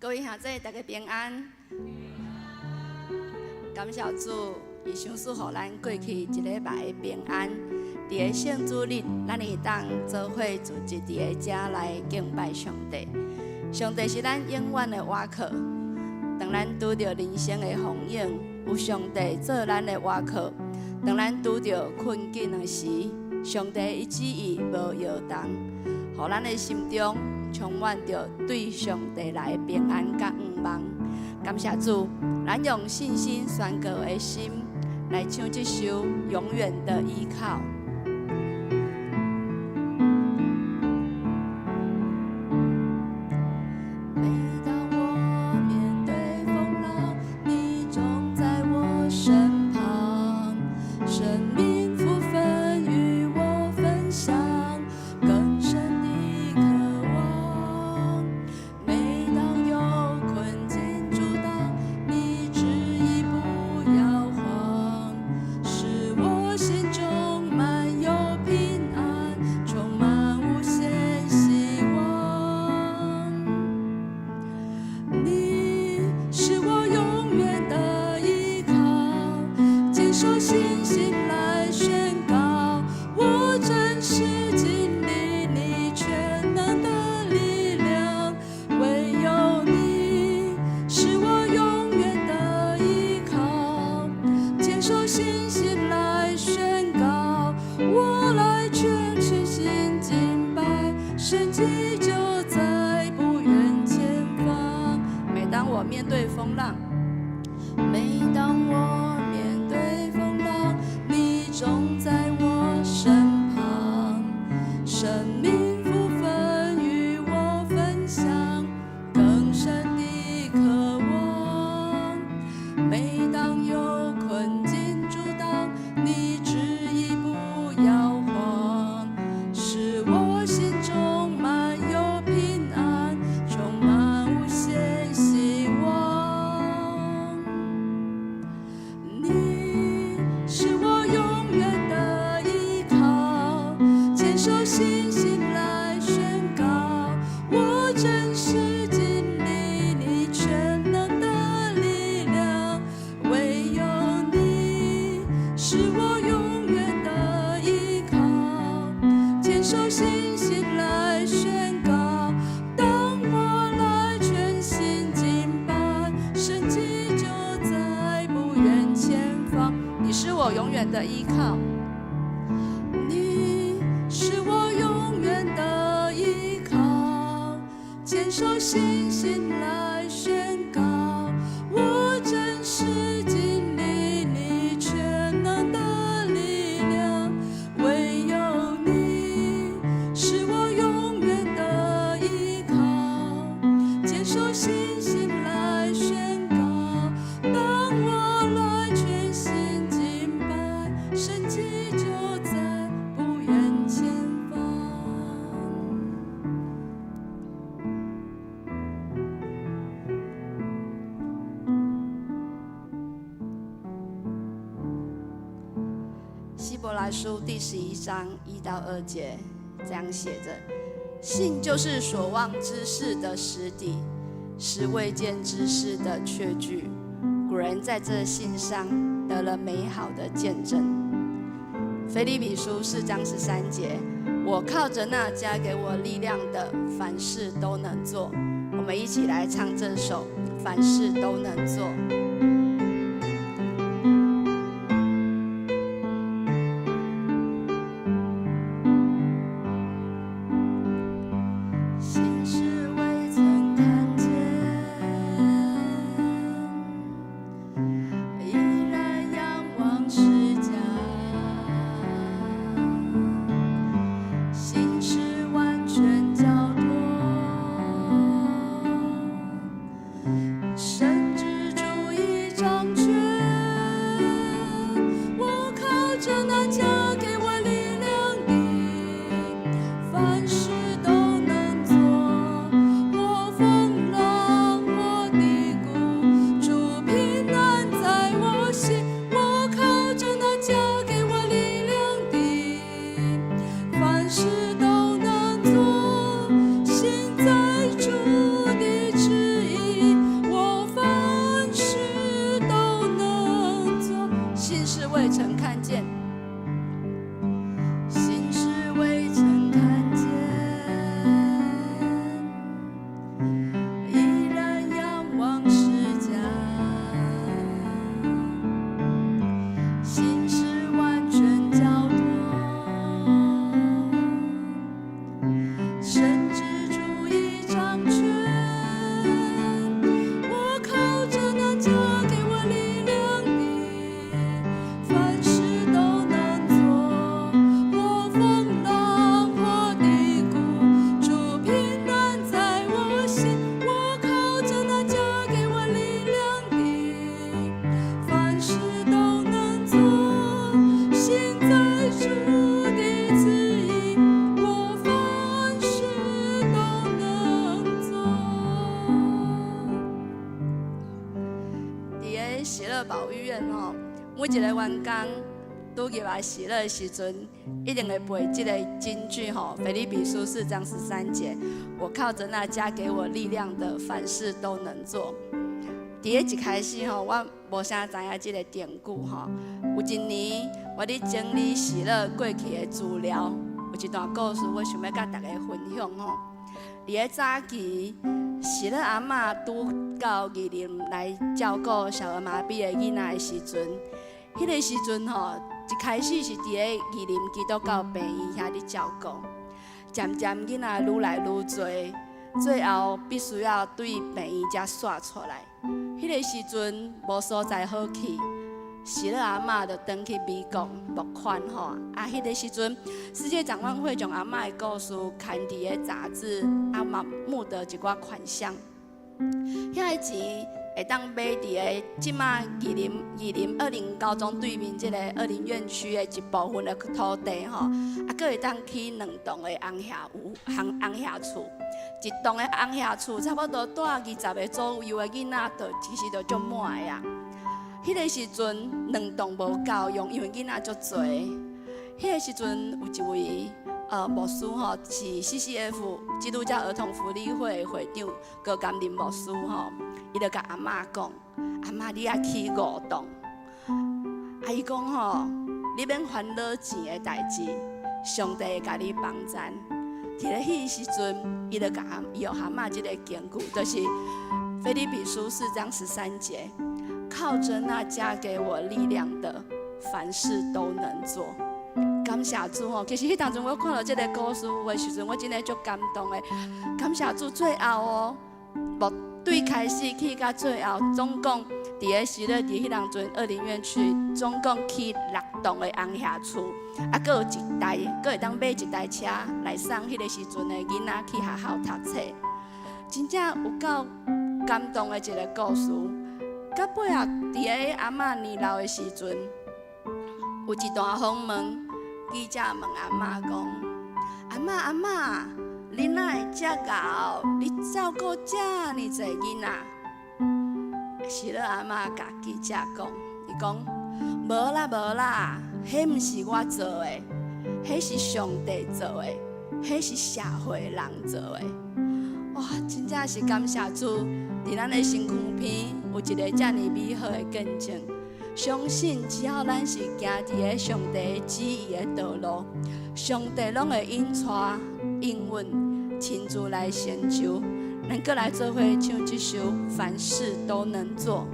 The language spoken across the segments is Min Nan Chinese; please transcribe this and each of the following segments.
各位兄弟，大家平安。感謝主，伊賞賜予咱過去一禮拜的平安。佇个聖主日，咱會當做伙聚集佇个遮來敬拜上帝。上帝是咱永遠的倚靠。當咱拄著人生的風湧，有上帝做咱的倚靠。當咱拄著困境的時，上帝伊旨意無搖動，予咱的心中充滿著對上帝來的平安佮向望。感謝主，咱用信心宣告的心來唱這首《永遠的依靠》。每當我面對風浪，你總在我身旁，生命福分與我分享，更深的渴望。每當有困境阻擋，你執意不搖晃，使我心中滿有平安，充滿無限希望。你是我永遠的依靠，堅守信心來宣告，我真實經歷你全能的力量，唯有你是我永遠的依靠，堅守信心來宣告，我來全心敬拜，神蹟就在不遠前方。每當我面對風浪，每當我面對風浪，你總在我身旁，生命福分與我分享，更深的渴望。每當有困境阻擋，你執意不搖晃，使我心中滿有平安，充滿無限希望。你是我永遠的依靠，堅守信心來宣告，我真實經歷你全能的力量，唯有你是我永遠的依靠，堅守信心來宣告，當我來全心敬拜，神蹟就在不遠前方。你是我永遠的依靠，你是我永遠的依靠，堅守信心來宣告，我真實經歷你全能的力量，唯有你是我永遠的依靠，堅守信心來宣告，當我來全心敬拜，神蹟就在不遠前方。希伯來書第11章1到2節這樣寫着：信就是所望之事的實底，是未見之事的確據。古人在這信上得了美好的見證。腓立比書4章13節，我靠着那加給我力量的，凡事都能做。我們一起來唱這首《凡事都能做》。心是未曾看見，依然仰望十架。心是完全交託，深知主已每一個員工拄入來喜樂的時陣，一定會背這个金句吼，腓立比書四章十三節，我靠著那加給我力量的，凡事都能做。佇咧一開始吼，我無啥知影這个典故吼。有一年，我佇整理喜樂過去的資料，有一段故事，我想欲佮大家分享吼。佇咧早期，喜樂阿嬤拄到義林來照顧小兒麻痺的囡仔的時陣，彼个時陣吼，一開始是佇咧義林基督教病院遐咧照顧，漸漸囡仔愈來愈濟，最後必須要對病院才徙出來。彼个時陣無所在好去，喜樂阿嬤就轉去美國募款吼。啊，彼个時陣世界展望會將阿嬤的故事刊佇咧雜誌，啊嘛募得一寡款項。遐个錢會當買佇咧這馬義林二林高中對面這个二林院區的一部分的土地吼，啊，閣會當起兩棟的紅瓦屋、紅瓦厝。一棟的紅瓦厝差不多住二十个左右的囡仔，就其實就足滿的啊。彼个時陣兩棟無夠用，因為囡仔足濟。彼个時陣有一位牧師吼，是 CCF 基督教兒童福利會的會長高甘霖牧師吼，伊就共阿嬤講：阿嬤，你愛起五棟。啊，伊講吼，你免煩惱錢的代誌，上帝會共你幫贊。佇咧彼時陣，伊就共阿伊予阿嬤這个金句，就是腓立比書四章十三節，靠著那加給我力量的，凡事都能做。感謝主吼，其實彼當陣我看著這个故事的時陣，我真的足感動的。感謝主，最後哦，無對開始起到最後，總共佇咧喜樂佇彼當陣二林院區，總共起六棟的紅瓦厝，啊，閣有一台，閣會當買一台車來送彼个時陣的囡仔去學校讀冊。真正有夠感動的一个故事。到尾仔，佇咧阿嬤年老的時陣，有一段訪問，記者問阿嬤講：阿嬤阿嬤，你哪會遮𠢕？你照顧遮爾濟囡仔？喜樂阿嬤共記者講，伊講：無啦無啦，彼毋是我做的，彼是上帝做的，彼是社會人做的。哇，真正是感謝主，佇咱的身軀邊有一个遮爾美好的見證。相信只要咱是行佇咧上帝旨意的道路，上帝攏會引帶、應允，親自來成就。咱閣來做伙唱這首《凡事都能做》。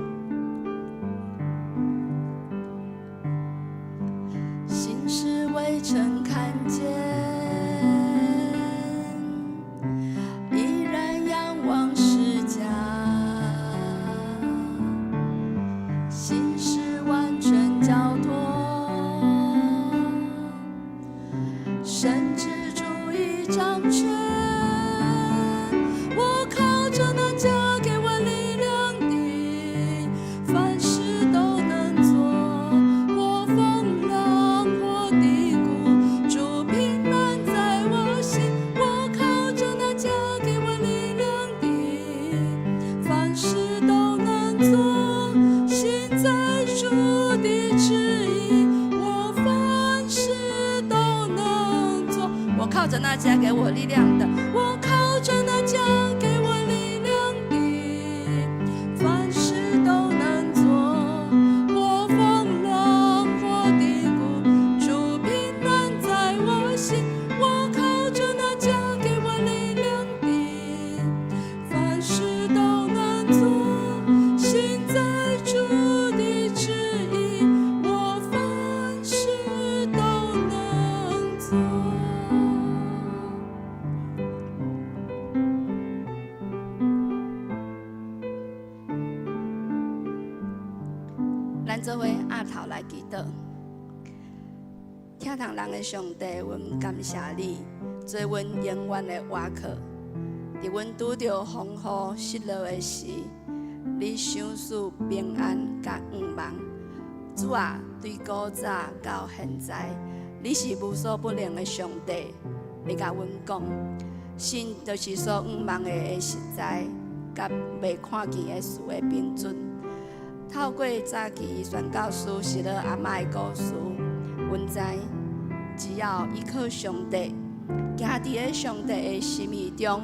心事未曾看見，依然仰望十架。心事完全交託，深知主已掌權。我靠著那加給我力量的，凡事都能做。或風浪，或低谷，主平安在我心。我靠著那加給我力量的，凡事都能做。行在主的旨意，我凡事都能做。我靠著那加給我力量的，我靠著那加給我力量的，凡事都能做。或風浪，或低谷，主平安在我心。我靠著那加給我力量的，凡事都能做。行在主的旨意，我凡事都能做。咱做伙阿頭來祈禱，疼痛人的上帝，阮感謝你，做阮永遠的倚靠。佇阮拄著風雨失落的時，你賞賜平安佮向望。主啊，對古早到現在，你是無所不能的上帝。你共阮講，信就是所向望的實在，佮未看見的事的憑準。透過早期宣教師是了阿嬤的故事，阮知只要依靠上帝，行佇咧上帝的心意中，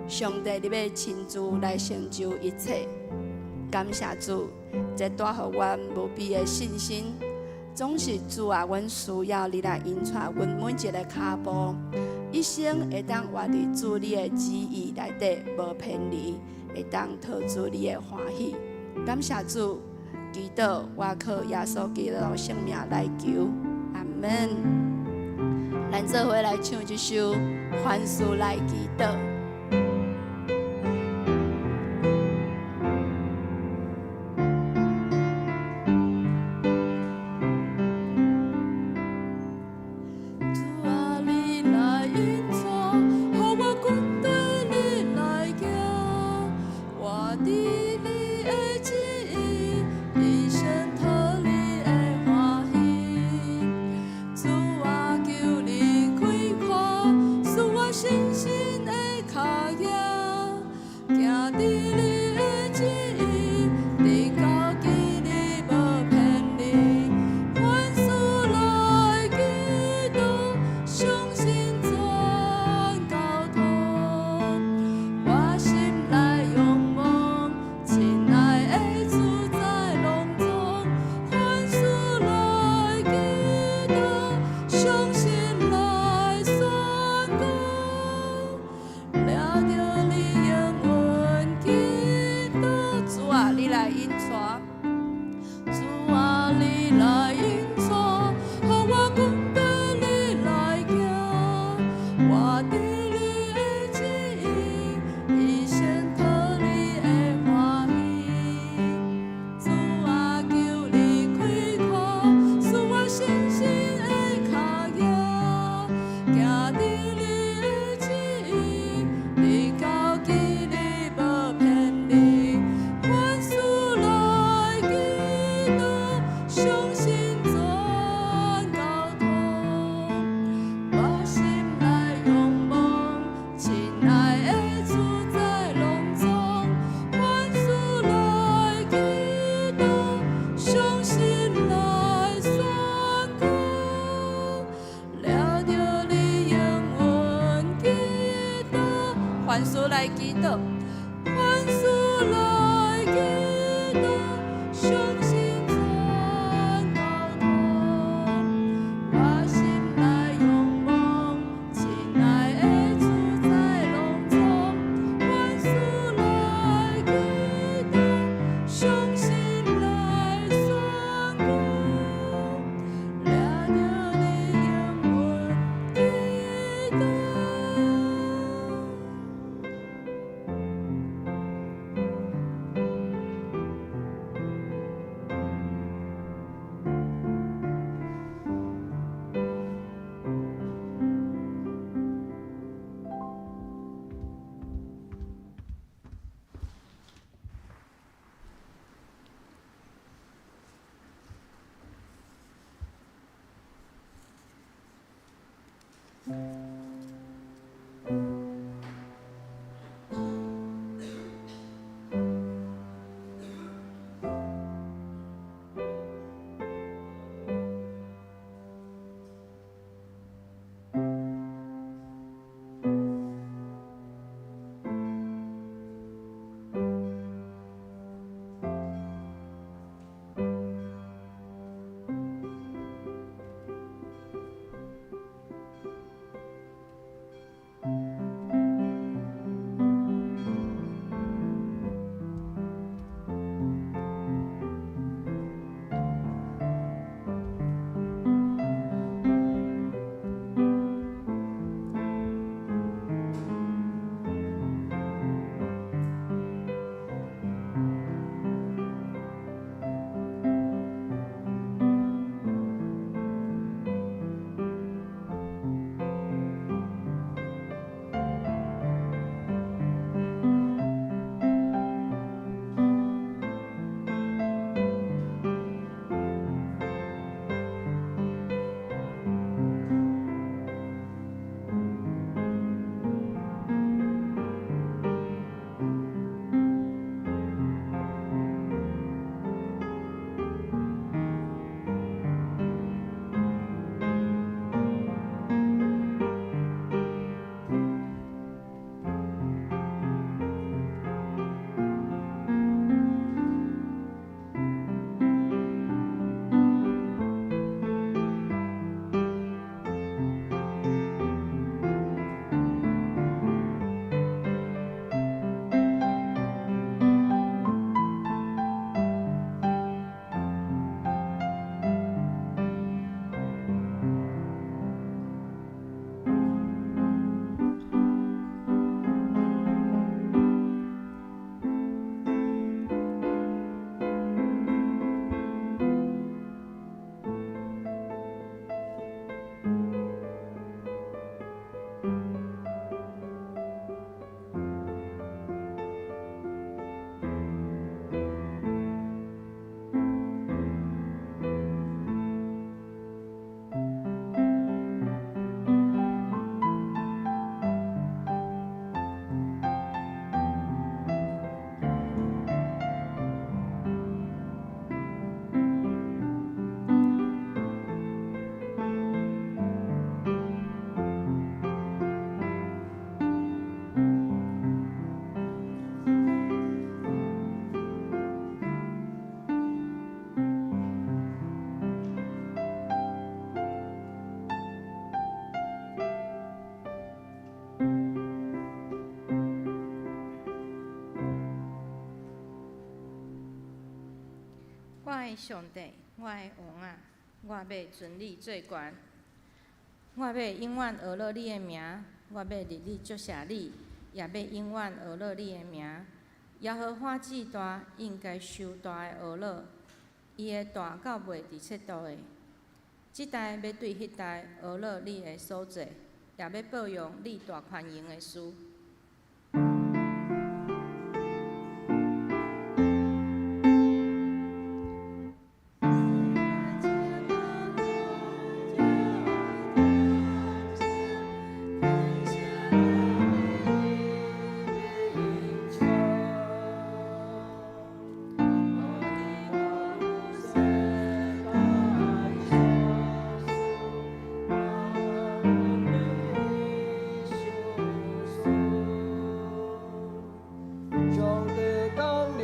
上帝你欲親自來成就一切。感謝主，這帶予阮無比的信心。總是主啊，阮需要你來引帶阮每一个跤步，一生會當活佇主你的旨意內底，無偏離，會當討主你的歡喜。感謝主，祈禱我靠耶穌基督的聖名來求，阿門。咱做伙來唱這首《凡事來祈禱》。主啊，你來引帶，予我跟綴你來行，活佇你的旨意，一生討你的歡喜。主啊，求你開闊，賜我信心的跤行，行佇你的旨意，直到基日無偏離。凡事來祈禱，相信全交託。我心內仰望，親愛的主在攏總。凡事來祈禱，相信來宣告，掠著你應允祈禱。主啊，你來引帶。主啊，你來引帶，予我跟綴你來行，活佇你的旨意，一生討你的歡喜。主啊，求你開闊，賜我信心的跤行，行佇你的旨意，直到基日無偏離。凡事來祈禱，相信全交託。我心內仰望，親愛的主在攏總。凡事來祈禱，相信來宣告，掠著你應允祈禱。凡事來祈禱，凡事來祈禱，相信全交託。我心內仰望，親愛的主在攏總。凡事來祈禱，相信來宣告，掠著你應允祈禱。的上帝，我的王啊，我欲尊你做懸。我欲永遠呵咾你的名，我欲日日祝謝你，也欲永遠呵咾你的名。耶和華至大，應該受大的呵咾，伊的大到袂得測度的。這代欲對彼代呵咾你的所做，也欲報揚你大權能的事。上帝降臨伊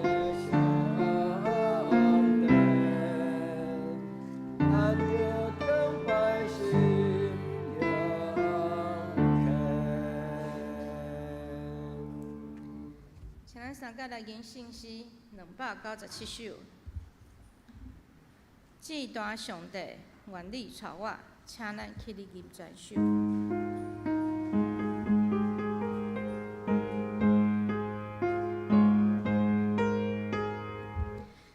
的聖殿，咱著敬拜心敬虔。請咱三甲來吟聖詩297首。至大上帝，願你帶我，請咱起立吟全首。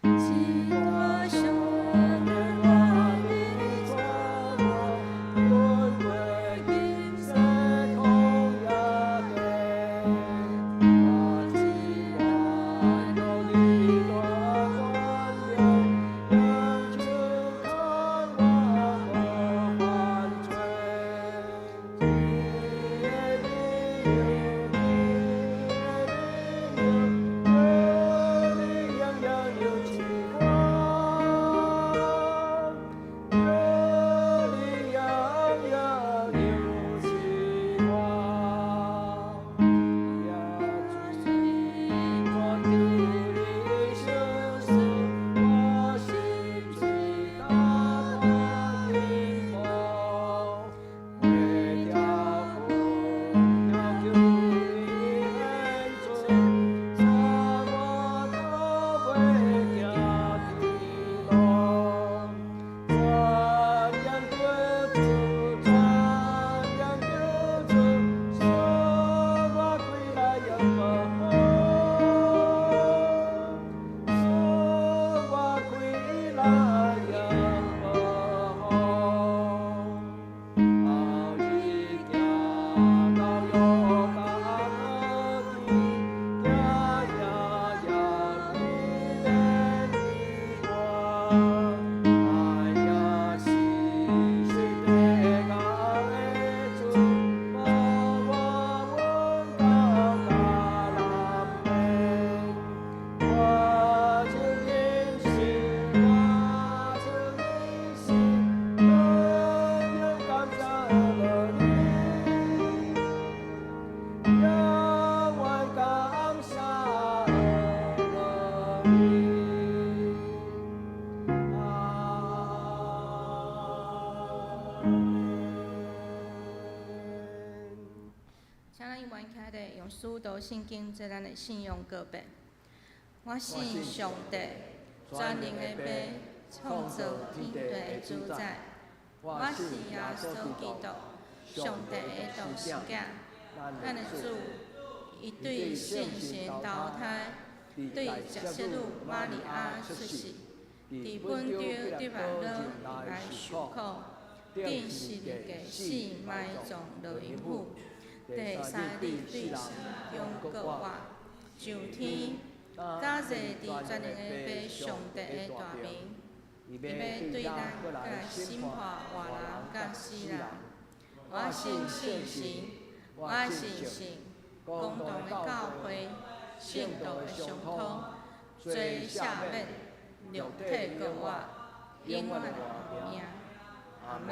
至大上帝，願你帶我，穿過金色曠野地，我只愛到你大權能，用手牽我無犯罪。你的榮耀，你的榮耀，你樣樣有奇觀，你樣樣有奇觀。耶主，我求你相信，我心最大大幸福。為條苦，要求你恩准，使我倒袂行天路。讚揚救主，讚揚救主，使我歸來也無好，使我歸來也無好。後日行到約旦河地，行呀呀歸來的我，哎呀是誰的愛的主，無我阮到迦南地。我就認識，我就認識，永遠感謝了你，永遠感謝了你。阿們。請咱懸起來，用使徒信經做咱的信仰告白。我信上帝，全能的父，創造天地的主宰。我信耶穌基督，上帝的獨生子，咱的主。伊對聖神投胎，對十色女瑪利亞出世，佇本丟彼拉多來受苦，釘十字架死埋葬落陰府，第三日對死中復活，上天，駕坐佇全能的父上帝的大爿。伊欲對咱來審判活人佮死人。我信聖神，我信聖公同的教會，聖徒的相通，罪赦免，肉體復活，永遠的活命。阿門。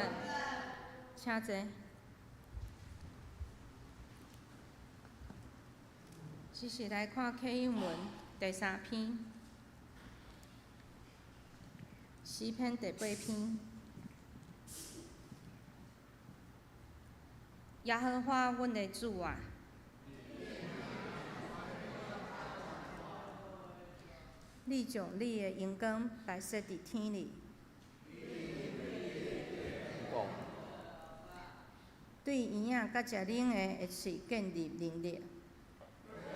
請坐。繼續來看啟應文第三篇，詩篇第八篇。耶和華阮的主啊，你你將你的榮光擺設佇天裡，講，對嬰仔佮食奶的的喙建立能力。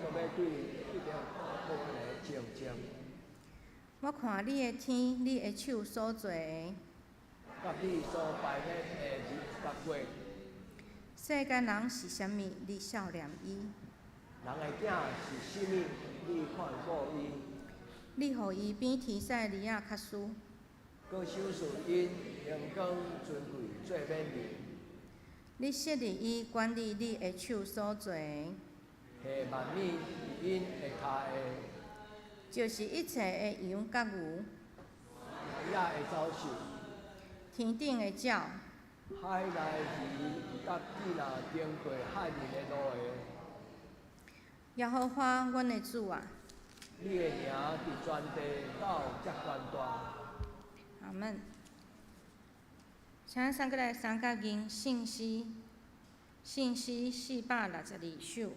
煞欲對一點無的靜靜。我看你的天，你的手所做的，佮你所排列的日佮月。世間人是啥物？你數念伊？人的囝是啥物？你看顧伊？你予伊比天使兒仔較輸，閣賞賜𪜶榮光尊貴做勉勵。你設立伊管理你的手所做的，下萬米佇𪜶的跤下。就是一切的羊佮牛，野的走獸，天頂的鳥，海內魚，佮見若經過海面的路的。耶和華，阮的主啊！你的名佇全地到遮懸大。阿門。請咱送過來三角吟聖詩，聖詩462首。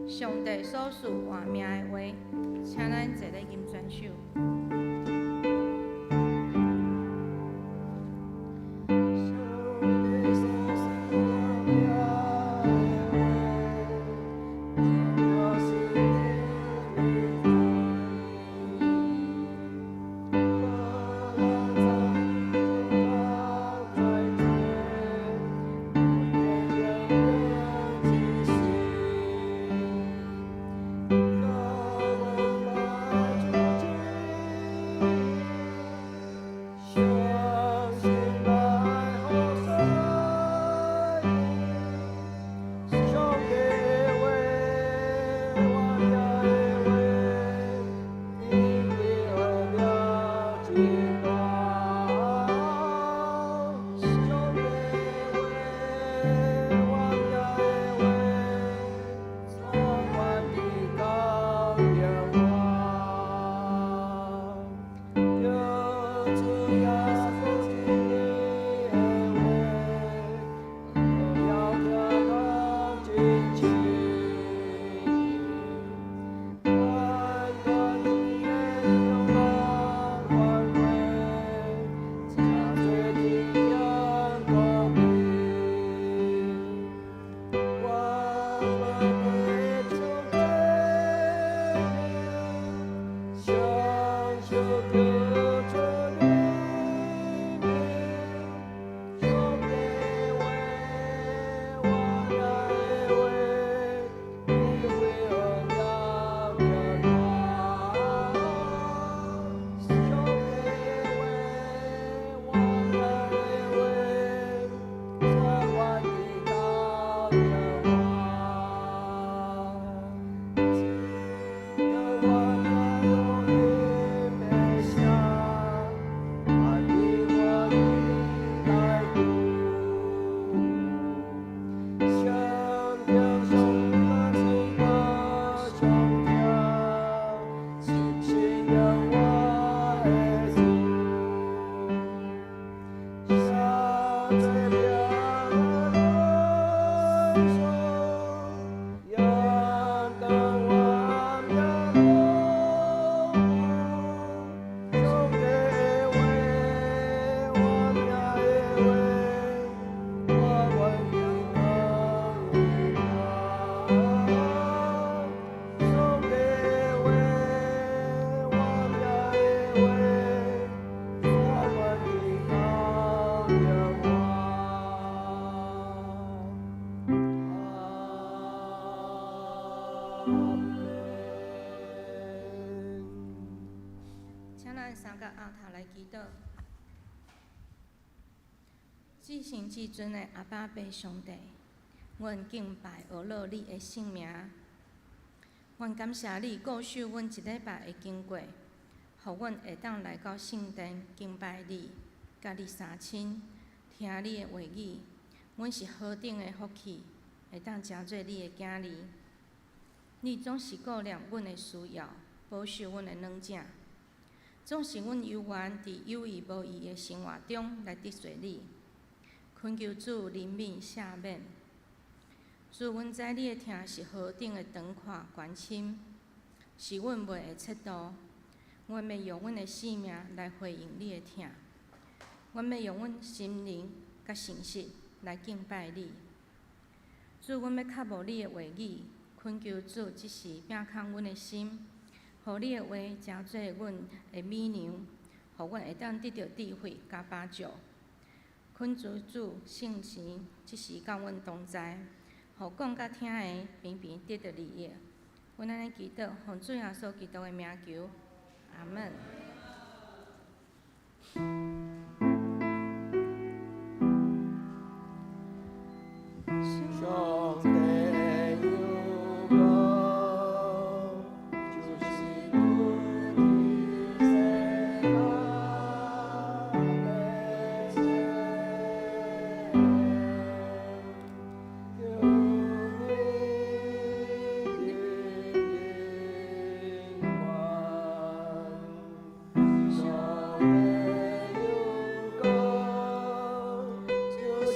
上帝所賜活命的話，請咱坐咧吟全首。上帝所賜活命的話，我心裡請咱三個尪頭來祈禱。至聖至尊的阿爸父上帝，阮敬拜阿樂你的聖名。阮感謝你顧守阮一禮拜的經過，予阮會當來到聖殿敬拜你，佮你相親，聽你的話語。阮是何等的福氣，會當成做你的囝兒。你總是顧念阮的需要，保守阮的軟正。總是阮猶原佇有意無意的生活中來得罪你，懇求主憐憫赦免。主，阮知你的疼是何等的長闊懸深，是阮袂會切肚。阮欲用阮的性命來回應你的疼。阮欲用阮心靈佮誠實來敬拜你。主，阮欲渴慕你的話語，懇求主這時摒空阮的心，予你的話成做阮的米糧，予阮會當得著智慧佮飽足。懇求主聖神這時佮阮同在，予講佮聽的平平得著利益。阮按呢祈禱，奉主耶穌基督的名求，阿門。上帝有光，就是拄佇世間的罪，求你的恩惠。上帝有光，就是拄佇世間的罪，求你的恩惠。上帝有光，就是拄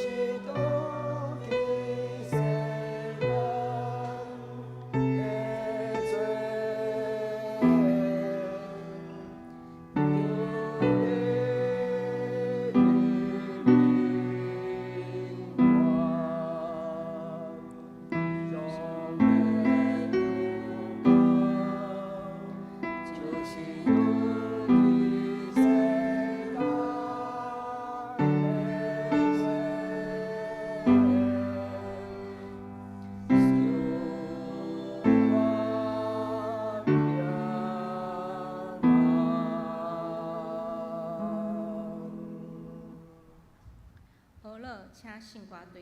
佇世間的罪，求我平安。好了，請聖歌隊。上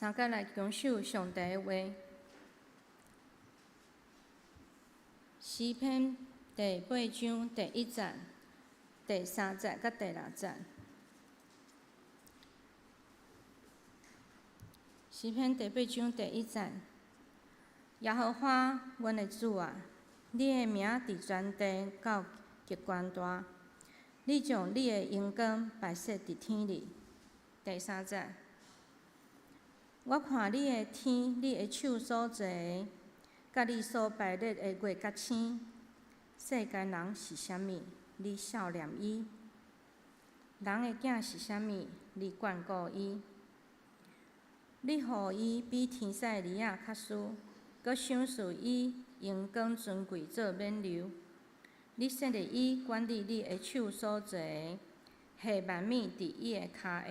三个來享受上帝的話。詩篇第八章第一節、第三節佮第六節。詩篇第八章第一節：耶和華，阮的主啊，你的名佇全地到極懸大，你將你的榮光擺設佇天裡。第三節，我看你的天，你的手所造的，佮你所排列的月佮星，世間人是啥物？你數念伊；人的囝是啥物？你眷顧伊。你予伊比天使兒仔較輸，閣賞賜伊榮光尊貴做冕旒。你設立伊管理你的手所造的，下萬物佇伊的跤下。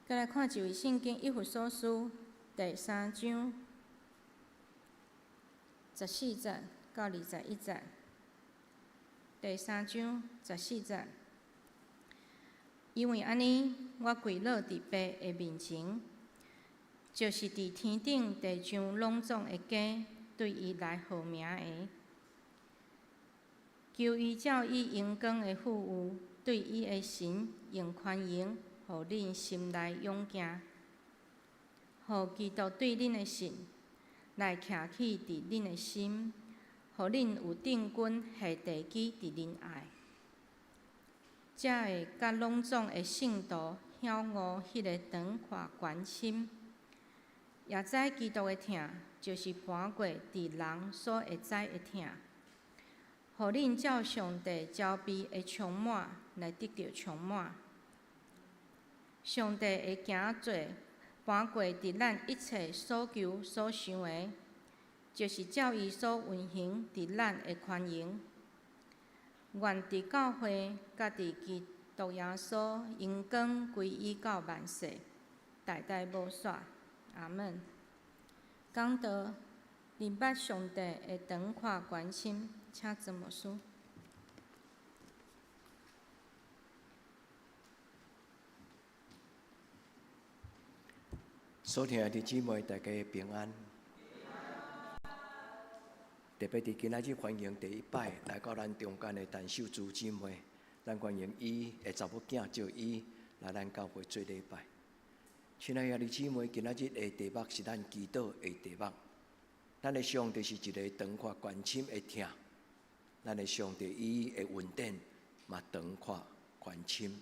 閣來看一位聖經以弗所書第三章14節到21節。第三章十四節，因為按呢，我跪落佇父的面前，就是佇天頂地上攏總的家，對伊來號名的，求伊照伊榮光的富有，對伊的神用寬容，予恁心內勇健，予基督對恁的信來徛起佇恁的心，予恁有定根下地基佇仁愛，才會佮攏總的聖徒曉悟彼个長闊寬深，也知基督的疼，就是盤過佇人所會知的疼，予恁照上帝澆備的充滿來得著充滿。上帝會行做盤過佇咱一切所求所想的，就是照伊所運行佇咱的權能。願佇教會佮佇基督耶穌榮光歸於到萬世，代代無煞。阿門。講道，認捌上帝的長闊寬深，請曾牧師。所聽的弟姊妹，大家平安。特別佇今仔日歡迎第一擺來到咱中間的陳秀珠姊妹，咱歡迎伊的查某囝趙伊來咱教會做禮拜。親愛的弟姊妹，今仔日的題目是咱祈禱的題目。咱的上帝是一个長闊寬深的疼，咱的上帝伊的恩典嘛長闊寬深。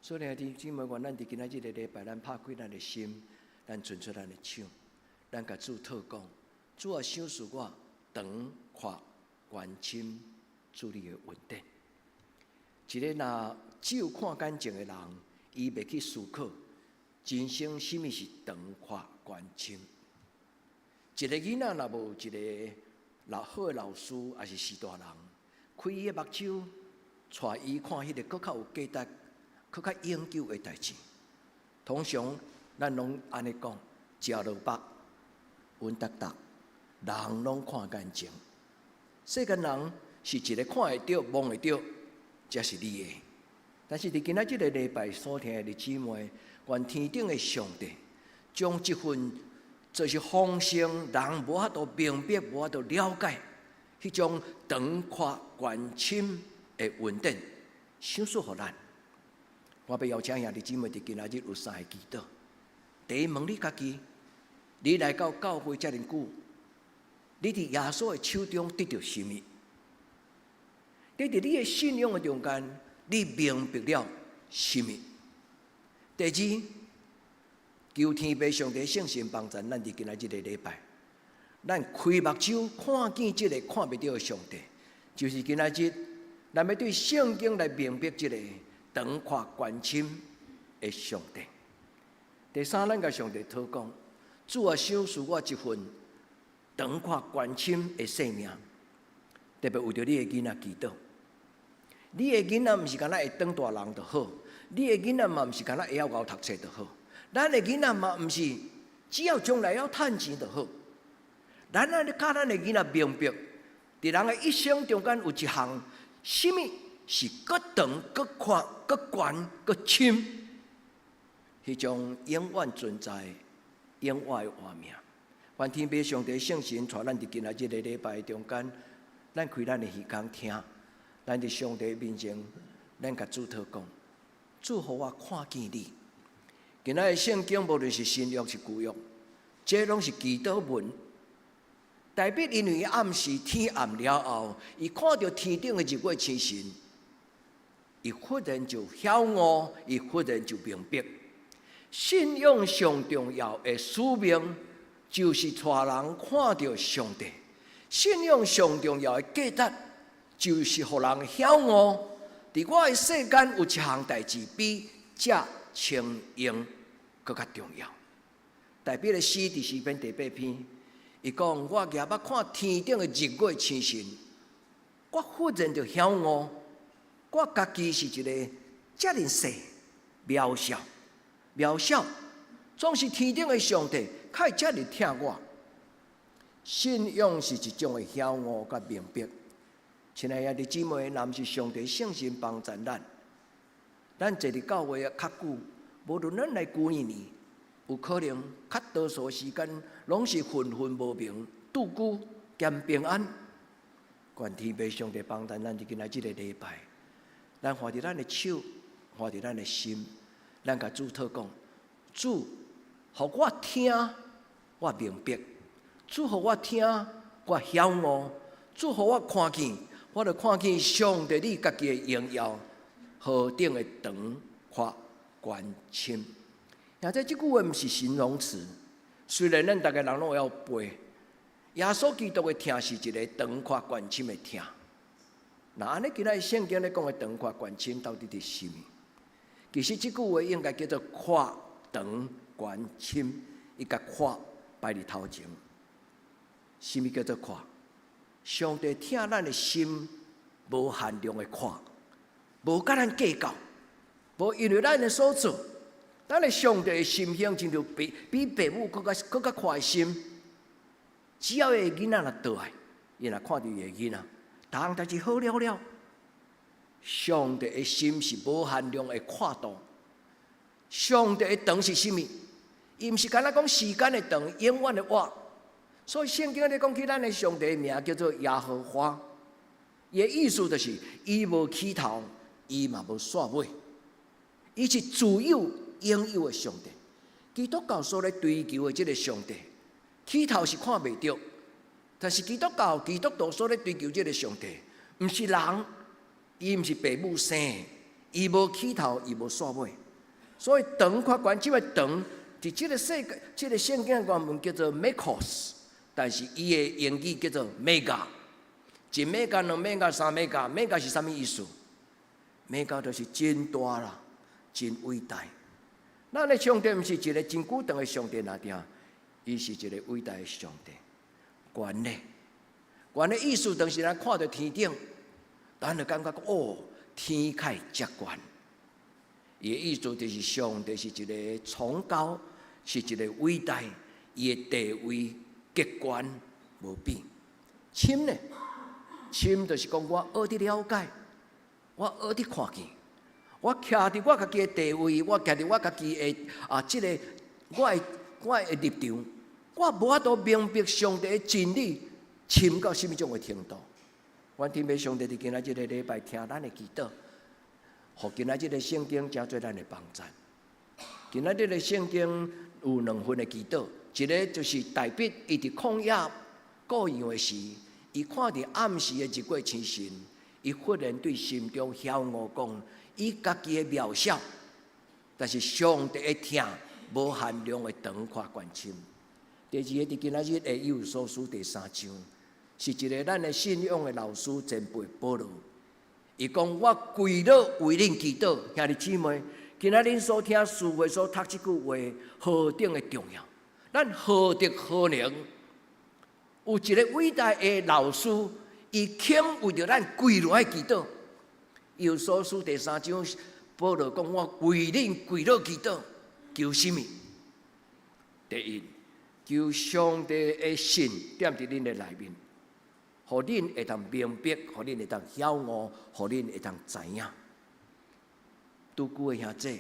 所以，弟姊妹，願咱佇今仔日的禮拜，咱拍開咱的心，咱伸出咱的手，咱共主禱講：主啊，賞賜我長闊寬深，主你的恩典。一个若只有看乾淨的人，伊袂去思考人生啥物是長闊寬深。一个囡仔若無一个老好的老師，抑是序大人，開伊的目睭，帶伊看彼个閣較有價值、閣較永久的代誌。通常咱攏按呢講，食落腹，穩達達，人攏看乾淨。世間人是一个看會著、摸會著，才是你的。但是佇今仔這个禮拜所聽的姊妹，願天頂的上帝將這份就是豐盛，人無法度明白、無法度了解，彼種長闊寬深的恩典，賞賜予咱。我欲邀請兄弟姊妹佇今仔日有三个祈禱。第一，問你家己，你來到教會遮爾久，你佇耶穌的手中得著啥物？你佇你的信仰的中間，你明白了啥物？第二，求天父上帝聖神幫助咱佇今仔這個禮拜，咱開目睭看見這个看袂著的上帝，就是今仔日咱欲對聖經來明白這个長闊寬深的上帝。第三，咱共上帝禱講，主啊，賞賜我一份長闊寬深的生命，特別為著你的囡仔祈禱。你的囡仔毋是干焦會當大人就好，你的囡仔嘛毋是干焦會曉𠢕讀冊就好，咱的囡仔嘛毋是只要將來會曉趁錢就好。咱愛教咱的囡仔明白，佇人的一生中間有一項，啥物是閣長、閣闊、閣懸、閣深。彼種永遠存在、永遠的活命。願天父上帝聖神帶咱佇今仔日的禮拜中間，咱開咱的耳孔聽，咱佇上帝面前，咱共主禱告，主予我看見你。今仔日聖經無論是新約是舊約，這攏是祈禱文。大衛因為暗時天暗了後，伊看著天頂的日月星辰，伊忽然就曉悟，伊忽然就明白，信仰上重要的使命，就是帶人看著上帝。信仰上重要的價值，就是予人曉悟。佇我的世間有一項代誌比這清榮閣較重要。大衛的詩佇詩篇第八篇，伊講：我舉目看天頂的日月星辰，我忽然就曉悟，我家己是一个遮爾細渺小，渺小，總是天頂的上帝，較會遮爾疼我。信仰是一種的曉悟佮明白。親愛的兄弟姊妹，若毋是上帝聖神幫助咱，咱坐佇教會較久，無論咱來幾年，有可能較多數時間攏是混混無明、度孤兼平安。願天父上帝幫助咱佇今仔這个禮拜，咱放佇咱的手，放佇咱的心，咱共主禱告，主，予我聽，我明白；主，予我聽，我曉悟；主，予我看見，我就看見上帝你家己的榮耀何等的長闊高深。而且這句話毋是形容詞，雖然咱逐个人攏會曉背。耶穌基督的疼是一个長闊高深的疼。那按呢今仔聖經咧講的長闊高深到底是啥物？其實這句話應該叫做闊長高深，伊共闊擺佇頭前。啥物叫做闊？上帝疼咱的心無限量的闊，無佮咱計較，無因為咱的所做，咱的上帝的心胸親像比父母閣較閣較闊的心。只要伊的囡仔若倒來，伊若看著伊的囡仔，逐項代誌好了了。上帝的心是無限量的闊度。上帝的長是啥物？伊毋是干焦講時間的長，永遠的活。所以聖經咧講起咱的上帝名叫做耶和華，伊的意思就是伊無起頭，伊嘛無煞尾，伊是自有永有的上帝。基督教所咧追求的這个上帝，起頭是看袂著，但是基督教基督徒所咧追求這个上帝，毋是人，伊毋是父母生的，伊無起頭，伊無煞尾。所以長闊高深的長，佇這个世界，這个聖經原文叫做 makros，但是伊的英語叫做 mega，一 mega、兩 mega、三 mega，mega 是啥物意思？mega 就是真大啦，真偉大。咱的上帝毋是一个真久長的上帝爾定，伊是一个偉大的上帝。懸呢？懸的意思，就是咱看著天頂，咱就感覺哦，天較會遮懸。伊的意思就是上帝是一个崇高，是一个偉大，伊的地位極懸無比。深呢？深就是講我學佇了解，我學佇看見，我徛佇我家己的地位，我徛佇我家己的啊，這个我的立場，我無法度明白上帝的真理深到啥物種的程度。願天父上帝佇今仔這个禮拜聽咱的祈禱，予今仔這个聖經成做咱的幫助。今仔日的聖經有兩份的祈禱，一个就是大衛伊佇曠野顧羊的時，伊看著暗時的日月星辰，伊忽然對心中曉悟講，伊家己的渺小，但是上帝的疼無限量的長闊高深。第二个佇今仔日的以弗所書第三章，是一个咱的信仰的老師前輩保羅。伊講我規日為恁祈禱，兄弟姊妹，今仔恁所聽書會所讀這句話何等的重要？咱何德何能？有一个偉大的老師，伊肯為著咱規日來祈禱。以弗所書第三章，保羅講我為恁規日祈禱，求啥物？第一，求上帝的信踮佇恁的內面，予恁會當明白，予恁會當曉悟，予恁會當知影。拄久的兄弟，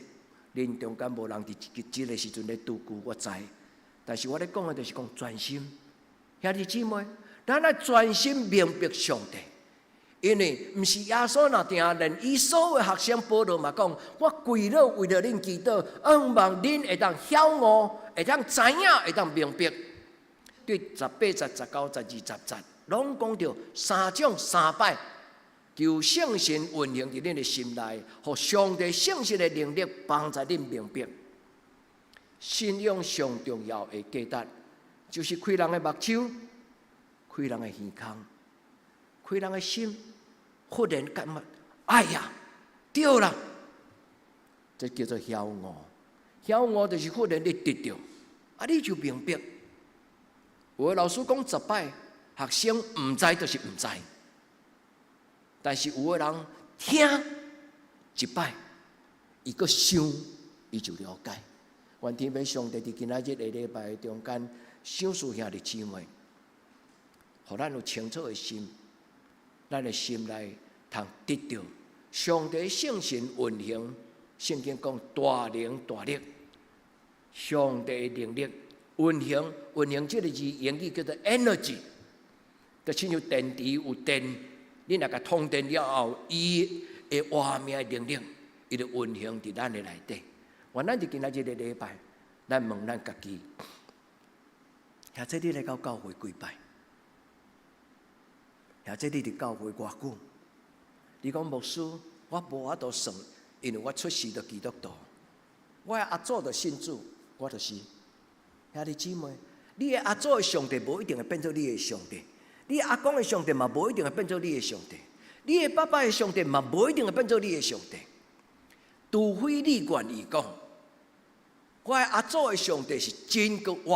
恁中間無人佇這個時陣咧拄久，我知。但是我咧講的就是講專心，兄弟姊妹，咱愛專心明白上帝，因為毋是耶穌若定，連伊所有學生保羅嘛講，我規日為著恁祈禱，向望恁會當曉悟，會當知影，會當明白。對18節、19、20節，攏講著三種三擺，求聖神運行佇恁的心內，予上帝聖神的能力幫助恁明白。信仰上重要的價值，就是開人的目睭，開人的耳孔，開人的心，忽然感覺，哎呀，對啦，這叫做曉悟。曉悟就是忽然你得著，啊，你就明白。有的老師講十擺，學生毋知就是毋知。但是有的人聽一擺，伊閣想，伊就了解。願天父上帝佇今仔日的禮拜中間，賞賜兄弟姊妹，予咱有清楚的心，咱的心內通得著上帝聖神運行。聖經講大能大力，上帝的能力運行，運行這個字英語叫做 energy，就親像電池有電，你若共通電了後，伊會活命的能力，伊就運行佇咱的內底。願咱佇今仔日個禮拜，咱問咱家己，或者你來到教會幾擺？或者你佇教會偌久？你講牧師，我無法度算，因為我出世就基督徒，我的阿祖就信主，我就是。兄弟姊妹，你的阿祖的上帝無一定會變做你的上帝，你阿公的上帝嘛無一定會變做你的上帝，你的爸爸的上帝嘛無一定會變做你的上帝。除非你願意講，我的阿祖的上帝是真閣活，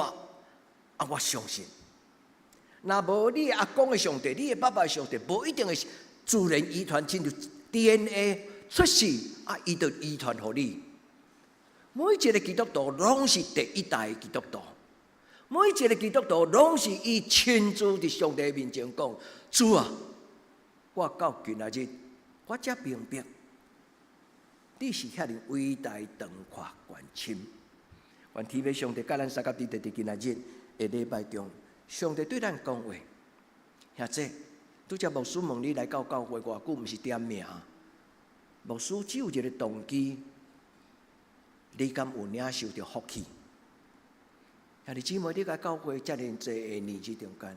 啊，我相信。若無你的阿公的上帝，你的爸爸的上帝，無一定會自然遺傳，親像 DNA 出世啊，伊就遺傳予你。每一個基督徒攏是第一代的基督徒，每一個基督徒攏是伊親自佇上帝面前講：主啊，我到今仔日，我才明白，你是遐爾偉大、長闊、懸深。願天父上帝佮咱相佮佇佇今仔日的禮拜中，上帝對咱講話。兄弟，拄才牧師問你來到教會偌久，毋是點名。牧師只有一個動機，你敢有領受著福氣？兄弟姊妹，你來教會遮爾濟的年資中間，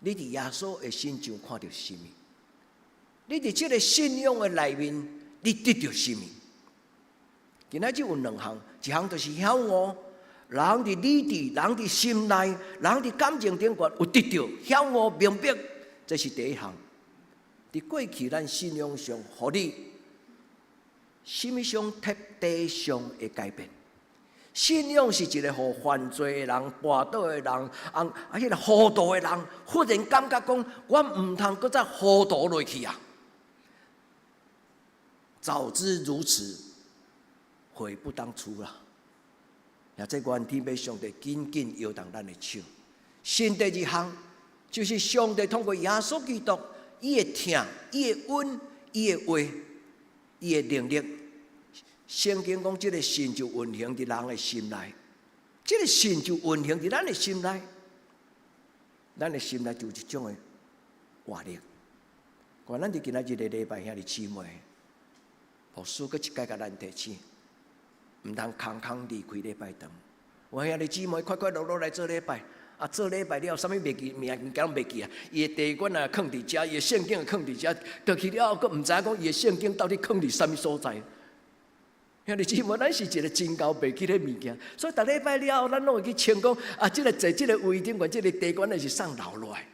你佇耶穌的身上看著啥物？你佇這個信仰的內面，你得著啥物？今仔日有兩項，一項就是曉悟，人佇理智、人佇心內、人佇感情頂懸有得著曉悟明白，這是第一項。佇過去咱信仰上，予你啥物上徹底上的改變？信仰是一個予犯罪的人、跋倒的人、啊啊，彼個糊塗的人，忽然感覺講，我毋通閣再糊塗落去啊！早知如此，悔不當初啦！也這願天父上帝緊緊搖動咱的手。新第二項就是上帝通過耶穌基督，伊的疼、伊的恩、伊的話、伊的能力。聖經講，這個神就運行佇人的心內，這個神就運行佇咱的心內，咱的心內就有一種的活力。願咱佇今仔日個禮拜兄弟姊妹，牧師閣一擺共咱提醒，毋通空空離開禮拜堂。我兄弟姊妹快快樂樂來做禮拜，啊做禮拜了，啥物袂記，物件攏袂記啊。伊的地卷啊，囥佇遮，伊的聖經囥佇遮，倒去了後，閣毋知影講伊的聖經到底囥佇啥物所在。兄弟姊妹，咱是一個真𠢕袂記得物件，所以逐禮拜了後，咱攏會去清講啊，這個坐這個位頂懸，這個地卷是送留落來。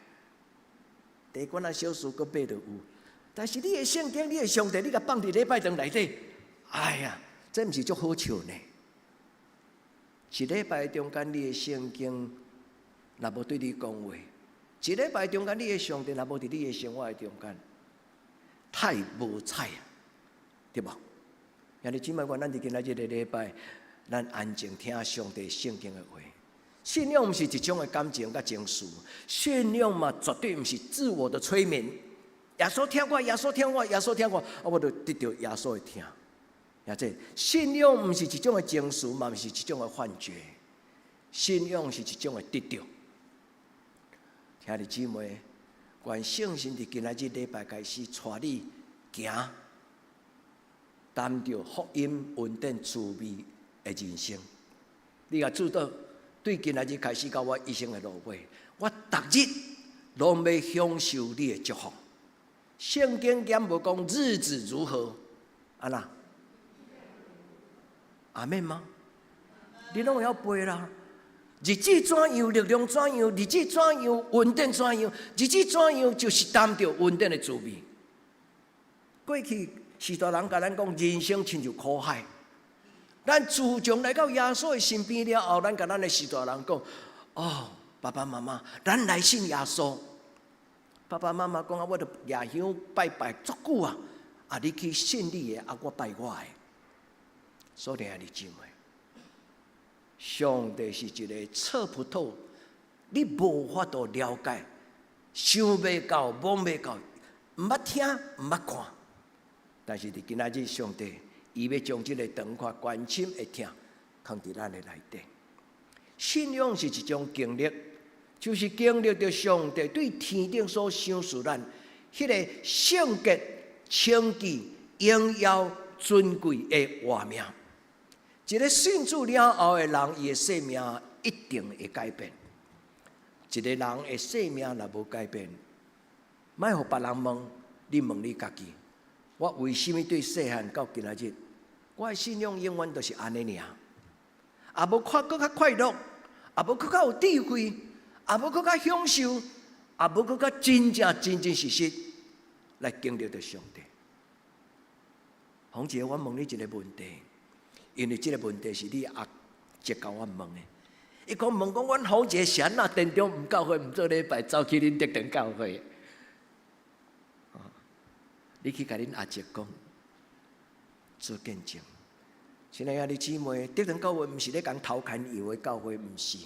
地卷啊，小事閣買著有，但是你的聖經、你的上帝，你共放佇禮拜堂內底，哎呀，這毋是足好笑呢？一禮拜中間，你的聖經若無對你講話；一禮拜中間，你的上帝若無佇你的生活的中間，太無彩啊，對無？兄弟姊妹，願咱佇今仔日個禮拜，咱安靜聽上帝聖經的話。信仰毋是一種的感情佮情緒，信仰嘛絕對毋是自我的催眠。耶穌疼我，耶穌疼我，耶穌疼我，啊，我就得著耶穌的疼。也這信仰毋是一種的情緒，嘛毋是一種的幻覺。信仰是一種的得著。兄弟姊妹，願聖神佇今仔日禮拜開始帶你行，擔著福音恩典滋味的人生。你若做到對今仔日開始到我一生的落尾，我逐日攏欲享受你的祝福。聖經敢無講日子如何？按怎？阿們嗎？你攏會曉背啦。日子怎樣，力量怎樣；日子怎樣，恩典怎樣；日子怎樣，就是擔著恩典的滋味。過去序大人共咱講，人生親像苦海。咱自從來到耶穌的身邊了後，咱共咱的序大人講：哦，爸爸媽媽，咱來信耶穌。爸爸媽媽講啊，我著舉香拜拜足久啊，啊，你去信你的，啊，我拜我的。所以兄弟姊妹，上帝是一个錯葡萄，你無法度了解，想袂到，摸袂到，毋捌聽，毋捌看。但是佇今仔日，上帝伊欲將這个長闊高深的疼藏佇咱的內底。信仰是一種經歷，就是經歷著上帝對天頂所賞賜咱彼个聖潔、清潔、榮耀、尊貴的活命。一個信主了後的人，伊的生命一定會改變。一個人的生命若無改變，莫予別人問，你問你家己：我為啥物對細漢到今仔日，我的信仰永遠都是按呢爾，也無看閣較快樂，也無閣較有智慧，也無閣較享受，也無閣較真正真真實實來經歷著上帝。洪姐，我問你一個問題。因為這個問題是你阿叔共我問的，伊講問講，阮洪姐是按怎田中毋教會毋做禮拜，走去恁德長教會。你去共恁阿叔講，做見證。親愛兄弟姊妹，德長教會毋是咧共頭牽油的教會，毋是。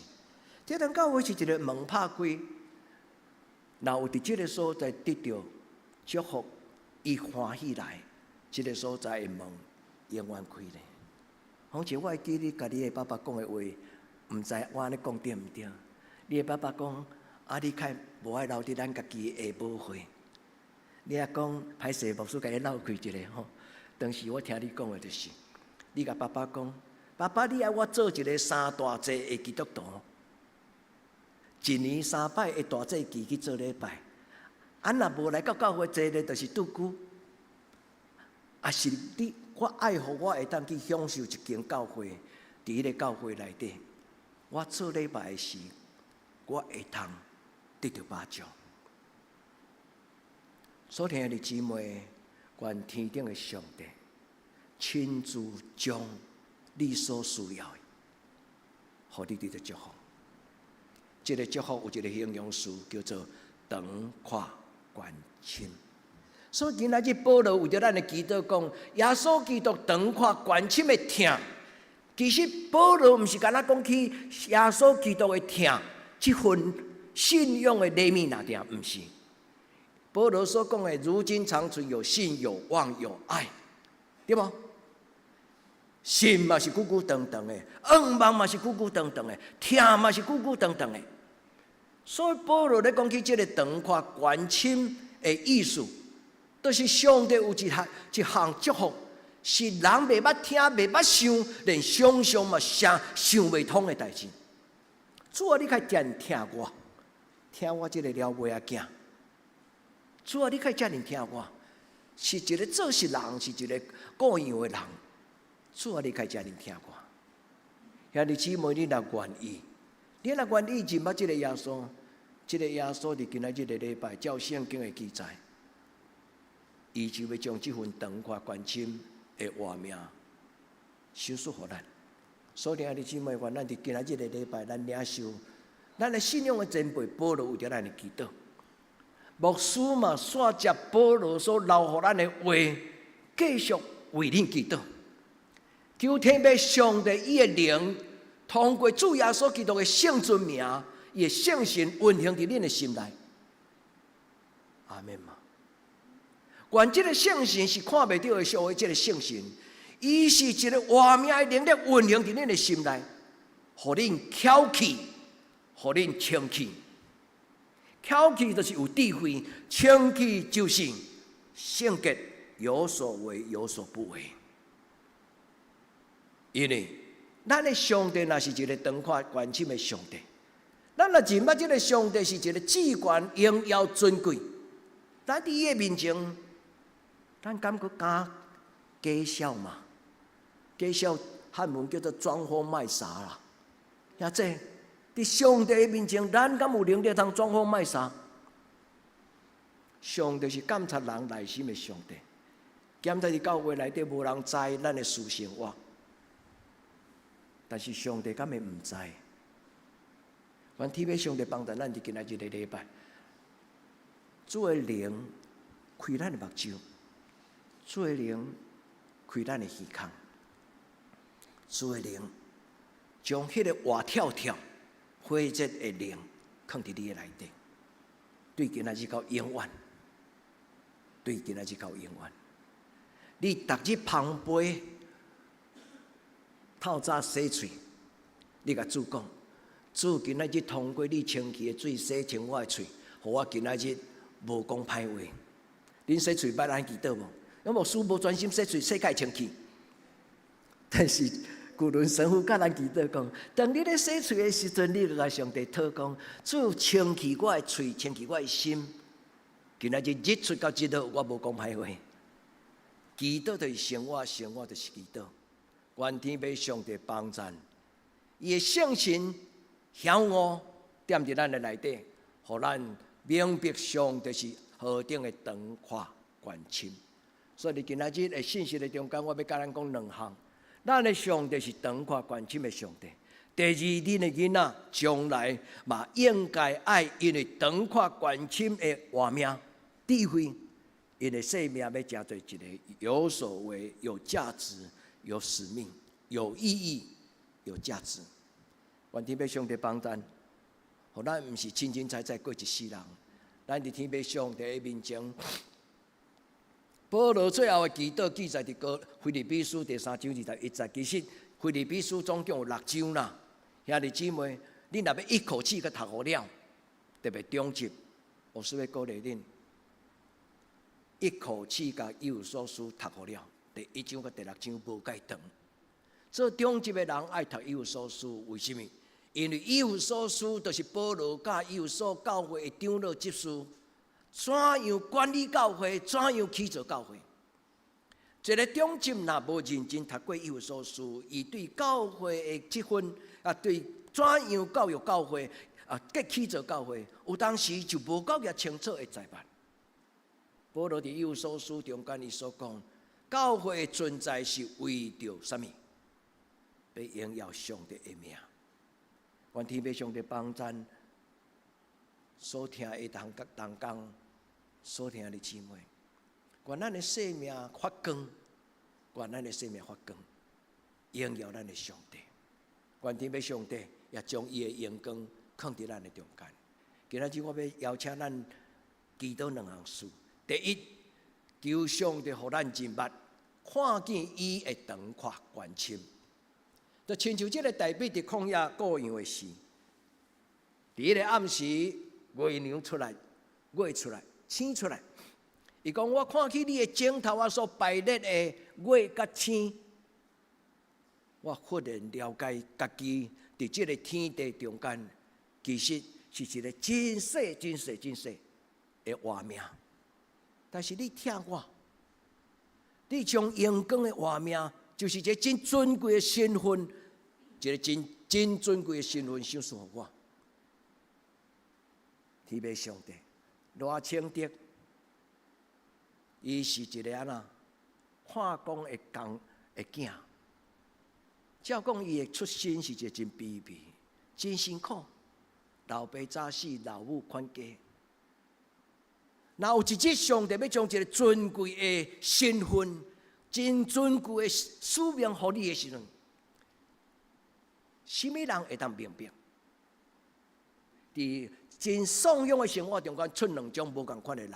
德長教會是一個門拍開，若有佇這個所在得著祝福，伊歡喜來，這個所在的門永遠開咧。好似我會記你共你的爸爸講的話，毋知我按呢講對毋對？你的爸爸講，啊，你較無愛留佇咱家己的下母會。你若講歹勢，牧師共你鬧開一下吼。當時我聽你講的就是，你共爸爸講，爸爸，你愛我做一個三大祭的基督徒，一年三擺的大祭期去做禮拜，啊，若無來到教會坐咧，就是倒久。啊，是你，我愛予我會當去享受一間教會，佇彼個教會內底，我做禮拜的時，我會通得著保障。所聽的姊妹，願天頂的上帝親自將你所需要的，予你得著祝福。這个祝福有一个形容詞叫做長闊高深。所以今仔日保羅為著咱的祈禱講，耶穌基督長闊高深的疼。其實保羅毋是干焦講起耶穌基督的疼，這份信仰的禮物爾定，毋是。保羅所講的，如今長存有信、有望、有愛，對無？信嘛是久久長長的，望嘛是久久長長的，疼嘛是久久長長的。所以保羅咧講起這个長闊高深的意思，就是上帝有一項一項祝福，是人袂捌聽、袂捌想，連想象嘛想想袂通的代誌。主啊，你較遮爾疼我，疼我這个老尾仔囝。主啊，你較遮爾疼我，是一个做事人，是一个顧樣的人。主啊，你較遮爾疼我。兄弟姊妹，你若願意，你若願意認捌這个耶穌，這个耶穌佇今仔日个禮拜，照聖經的記載，伊就欲將這份長闊高深的活命賞賜予咱。所以兄弟姊妹，願咱佇今仔日个禮拜，咱領受咱的信仰的前輩保羅為著咱的祈禱，牧師嘛煞接保羅所留予咱的話，繼續為恁祈禱。求天父上帝伊的靈，通過主耶穌基督的聖尊名，伊的聖神運行佇恁的心內。阿們嗎？願這个聖神是看袂著的，所謂這个聖神，伊是一个活命的能力運行佇恁的心內，予恁巧氣，予恁清氣。巧氣就是有智慧，清氣就是聖潔，有所為有所不為。因為咱的上帝若是一個長闊關心的上帝，咱若認捌這個上帝是一個至懸榮耀尊貴，咱佇伊的面前，咱敢閣敢假笑嗎？假笑漢文叫做裝瘋賣傻啦。兄弟，佇上帝的面前，咱敢有能力通裝瘋賣傻？上帝是監察人內心的上帝，檢查佇教會內底無人知咱的私生活，但是上帝敢會毋知？願天父上帝幫助咱佇今仔日個禮拜，主的靈開咱的目睭，主的靈開咱的耳孔，主的靈將彼個活跳跳、火熱的靈囥佇你的內底，對今仔日到永遠，對今仔日到永遠。你逐日捧杯透早洗喙，你共主講：主今仔日通過你清氣的水洗清我的喙，予我今仔日無講歹話。恁洗喙捌按呢祈禱無？因牧師無專心洗喙，洗較會清氣。但是舊倫神父教咱祈禱講：當你咧洗喙的時陣，你就共上帝禱講：主清氣我的喙，清氣我的心。今仔日日出到日落，我無講歹話。祈禱就是生活，生活就是祈禱。願天父上帝幫贊，伊的聖神香霧踮佇咱的內底，予咱明白上帝是何等的長闊懸深。所以，今仔日的信息的中間，我欲共咱講兩項。咱的上帝是長闊懸深的上帝。第二，恁的囡仔將來嘛應該愛，因為長闊懸深的活命智慧，𪜶的生命欲成做一個有所為、有價值、有使命、有意義、有價值。願天父上帝幫咱，予咱毋是凊凊彩彩過一世人，咱佇天父上帝的面前。保羅最後的祈禱記載佇哥腓立比書第三章二十一節。其實腓立比書總共有六章啦。兄弟姊妹，你若欲一口氣共讀予了，特別中集，我是欲鼓勵恁一口氣共以弗所書讀予了。第一章佮第六章無蓋長。做中集的人愛讀以弗所書，為啥物？因為以弗所書就是保羅佮以弗所教會的長老執事。怎樣管理教會？怎樣起造教會？一個長執若無認真讀過以弗所書，伊對教會的職分啊，對怎樣教育教會啊，佮起造教會，有當時就無夠遐清楚的知捌。保羅佇以弗所書中間，伊所講，教會的存在是為著啥物？欲榮耀上帝的名。願天父上帝幫咱所聽的同同工。所聽的姊妹，願咱的生命發光，願咱的生命發光，榮耀咱的上帝。願天父上帝也將伊的榮光囥佇咱的中間。今仔日我欲邀請咱祈禱兩項事。第一，求上帝予咱認捌，看見伊的長闊懸深，就親像這个大衛佇曠野顧羊的時，佇彼个暗時，月娘出來，月出來。星出來，伊講我看見你的枕頭仔所排列的月佮星，我忽然了解家己佇這个天地中間，其實是一個真細、真細、真細的活命。但是你疼我，你將榮光的活命，就是一個真尊貴的身份，一個真真尊貴的身份，賞賜予我。天父上帝。賴清德，伊是一个按怎化工的工的囝。照講伊的出身是一個真卑微、真辛苦，老爸早死，老母看家。若有一日上帝欲將一个尊貴的身份、真尊貴的使命予你的時陣，啥物人會當明白？佇真散養的生活中間出兩種無仝款的人，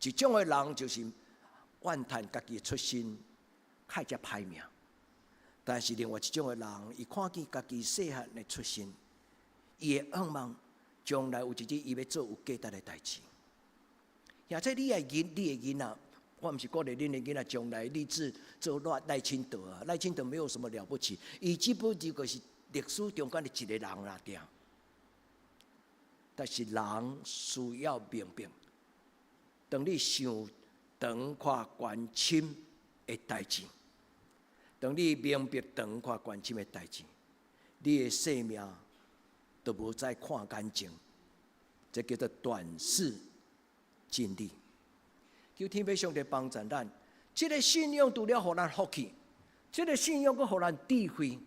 一種的人就是怨嘆家己的出身，較會遮歹命。但是另外一種的人，伊看見家己細漢的出身，伊會向望將來有一日伊欲做有價值的代誌。或者你的囡仔，我毋是鼓勵恁的囡仔將來立志做賴清德啊，賴清德沒有什麼了不起，伊只不過就是歷史中間的一個人啦，對。但是人需要明白，當你想長看懸深的代誌，當你明白長看懸深的代誌，你的生命就無再看眼前，這叫做短視近利。求天父上帝幫助咱，這个信仰除了予咱福氣，這个信仰閣予咱智慧，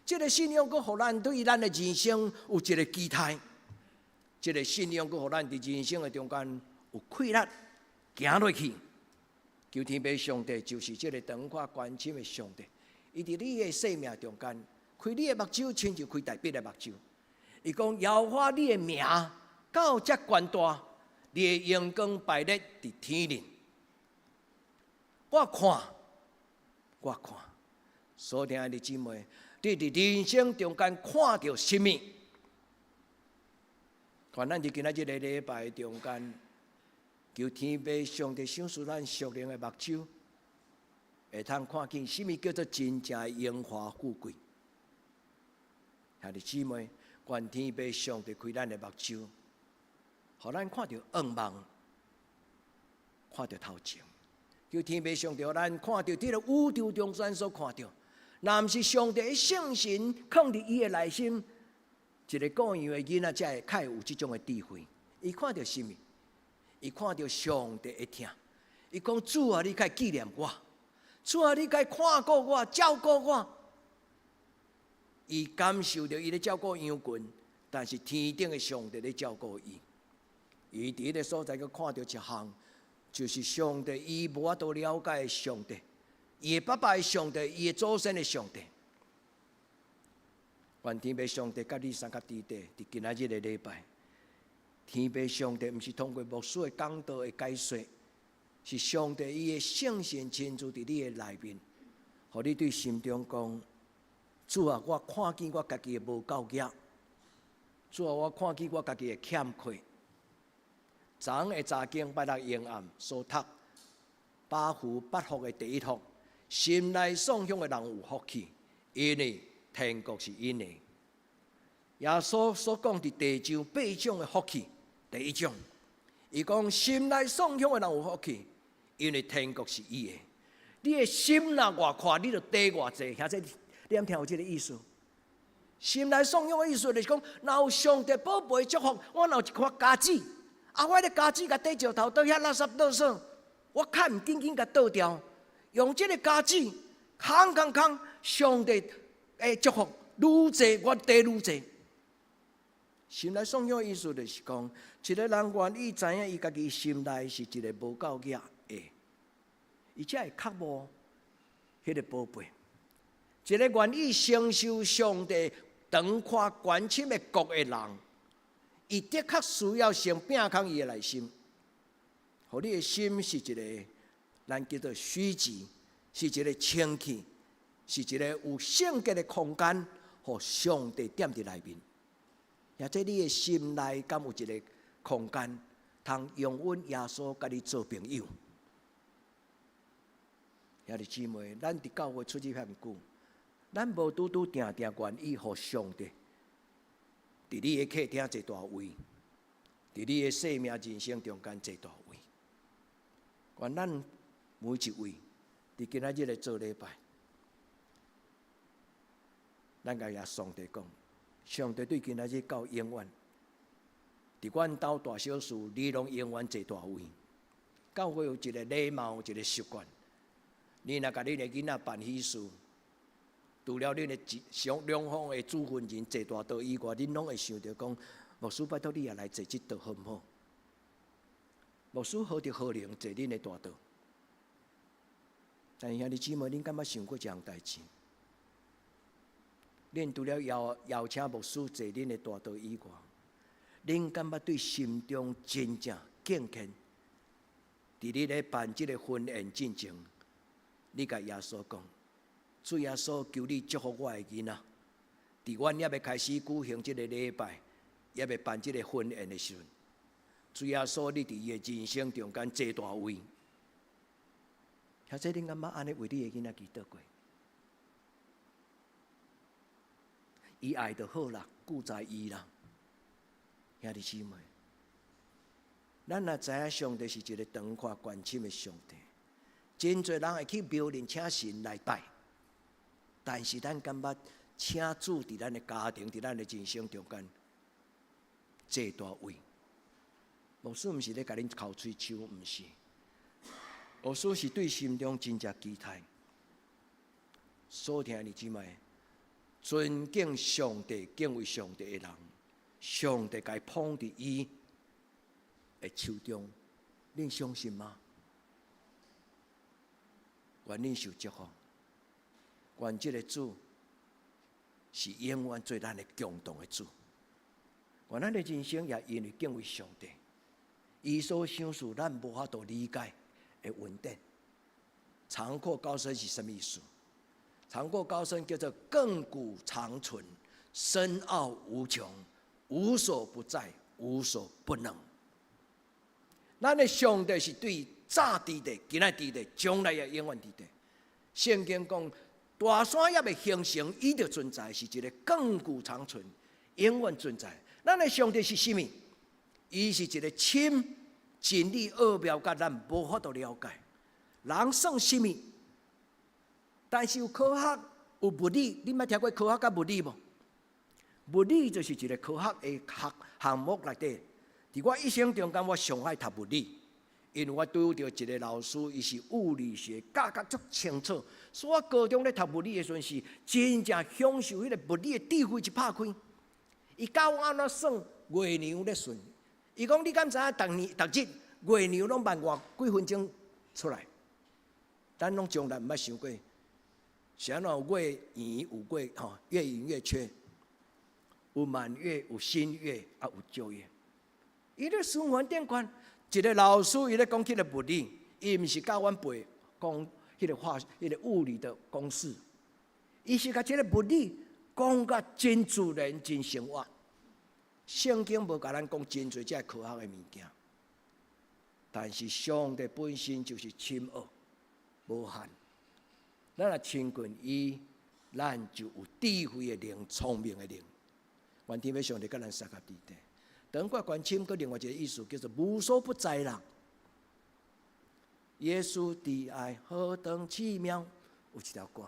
這个信仰閣予咱對咱的人生有一个期待，這个信仰閣予咱佇人生的中間有氣力行落去。求天父上帝就是這个長看懸深的上帝，伊佇你的生命中間開你的目睭，親像開大衛的目睭。伊講耶和華你的名到遮懸大，你的榮光排列佇天頂。我看，我看，所聽的姊妹，你佇人生中間看著啥物？看咱佇今仔這个禮拜中間，求天父上帝賞賜咱屬靈的目睭，會通看見啥物叫做真正的榮華富貴。兄弟姊妹，願天父上帝開咱的目睭，予咱看著向望，看著頭前。求天父上帝，予咱看著佇个宇宙中間所看著，若毋是上帝的聖神藏佇伊的內心，一个顧羊的囡仔才會較會有這種的智慧。伊看著啥物？伊看著上帝的疼。伊講主啊，你該紀念我；主啊，你該看顧我、照顧我。伊感受著伊咧照顧羊群，但是天頂的上帝咧照顧伊。伊佇彼个所在，閣看著一項，就是上帝，伊無法度了解的上帝，伊的爸爸的上帝，伊的祖先的上帝。願天父上帝佮你相佮佇底，佇今仔日的禮拜，天父上帝毋是通過牧師的講道的解說，是上帝伊的聖神親自佇你的內面，予你對心中講：主啊，我看見我家己的無夠額；主啊，我看見我家己的欠缺。昨昏的查經拜六永暗所讀八福八福的第一福，心內喪胸的人有福氣，因為天國是𪜶的。耶穌所講佇地上八種的福氣，第一種，伊講心內喪胸的人有福氣，因為天國是伊的。你的心若偌闊，你就得偌濟。兄弟，你敢聽有這个意思？心內喪胸的意思就是講，若有上帝寶貝祝福，我若有一塊膠紙，啊，我彼个膠紙共綴石頭倒遐垃圾倒耍，我較毋緊緊共倒掉，用這个膠紙空空空，上帝的祝福愈濟，我得愈濟。心內喪胸的意思就是講，一个人願意知影伊家己心內是一个無夠額的，伊才會渴慕彼个寶貝。一个願意承受上帝長闊懸深的國的人，伊的確需要先摒空伊的內心，予你的心是一个咱叫做虛己，是一個清氣，是一个有聖潔的空間，予上帝踮佇內面。或者你的心內敢有一个空間，通容允耶穌佮你做朋友？兄弟姊妹，咱佇教會出入遐久，咱無拄拄定定願意予上帝佇你的客廳坐大位，佇你的生命人生中間坐大位。願咱每一位佇今仔日來做禮拜，咱共耶上帝講，上帝對今仔日到永遠，佇阮兜大小事，你攏永遠坐大位。教會有一个禮貌，一个習慣。你若共恁的囡仔辦喜事，除了恁的雙兩方的主婚人坐大桌以外，恁攏會想著講，牧師拜託你也來坐這桌好毋好？牧師何德何能坐恁的大桌？但是兄弟姊妹，恁敢捌想過這項代誌？恁除了邀邀請牧師坐恁的大桌以外，恁敢捌對心中真正敬虔？佇你咧辦這个婚宴進前，你共耶穌講，主耶穌，求你祝福我的囡仔。佇阮猶未開始舉行這个禮拜，猶未辦這个婚宴的時陣，主耶穌，你佇伊的人生中間坐大位。兄弟，恁敢捌按呢為你的囡仔祈禱過？伊愛就好啦，顧在伊啦。兄弟姊妹，咱若知影上帝是一个長闊關深的上帝，真濟人會去廟裡請神來拜，但是咱敢捌請主佇咱的家庭、佇咱的人生中間坐大位？牧師毋是咧共恁剾喙鬚，毋是。牧師是對心中真正期待，所聽弟姊妹，尊敬上帝、敬畏上帝的人，上帝共伊捧佇伊的手中，恁相信嗎？願恁受祝福，願這个主是永遠做咱的共同的主。願咱的人生也因為敬畏上帝，伊所賞賜咱無法度理解的恩典。長闊高深是啥物意思？長闊高深叫做亘古長存、深奧無窮、無所不在、無所不能。咱的上帝是對早佇咧，今仔佇咧，將來也永遠佇咧。聖經講，大山猶未形成，伊就存在，是一个亘古長存、永遠存在。咱的上帝是啥物？伊是一个深真理奧妙，佮咱無法度了解。人算啥物？但是有科學、有物理，你捌聽過科學佮物理無？物理就是一个科學的學項目內底。佇我一生中間，我上愛讀物理，因為我拄著一个老師，伊是物理學教甲足清楚，所以我高中咧讀物理的時陣是真正享受彼个物理的智慧一拍開。伊教我按怎算月娘咧算，伊講你敢知影逐年逐日月娘攏慢偌幾分鐘出來？咱攏從來毋捌想過，是按怎月圓有月吼，月圓月缺，有滿月有新月啊有舊月。伊咧循環頂懸，一个老師伊咧講彼个物理，伊毋是教阮背講彼个化、彼个物理的公式，伊是共這个物理講甲真自然、真生活。聖經無共咱講真濟這科學的物件，但是上帝本身就是深奧無限。咱若親近伊，咱就有智慧的靈、聰明的靈。願天父上帝佮咱相佮佇咧。長闊高深，閣另外一个意思叫做無所不在啦。耶穌的愛何等奇妙，有一條歌，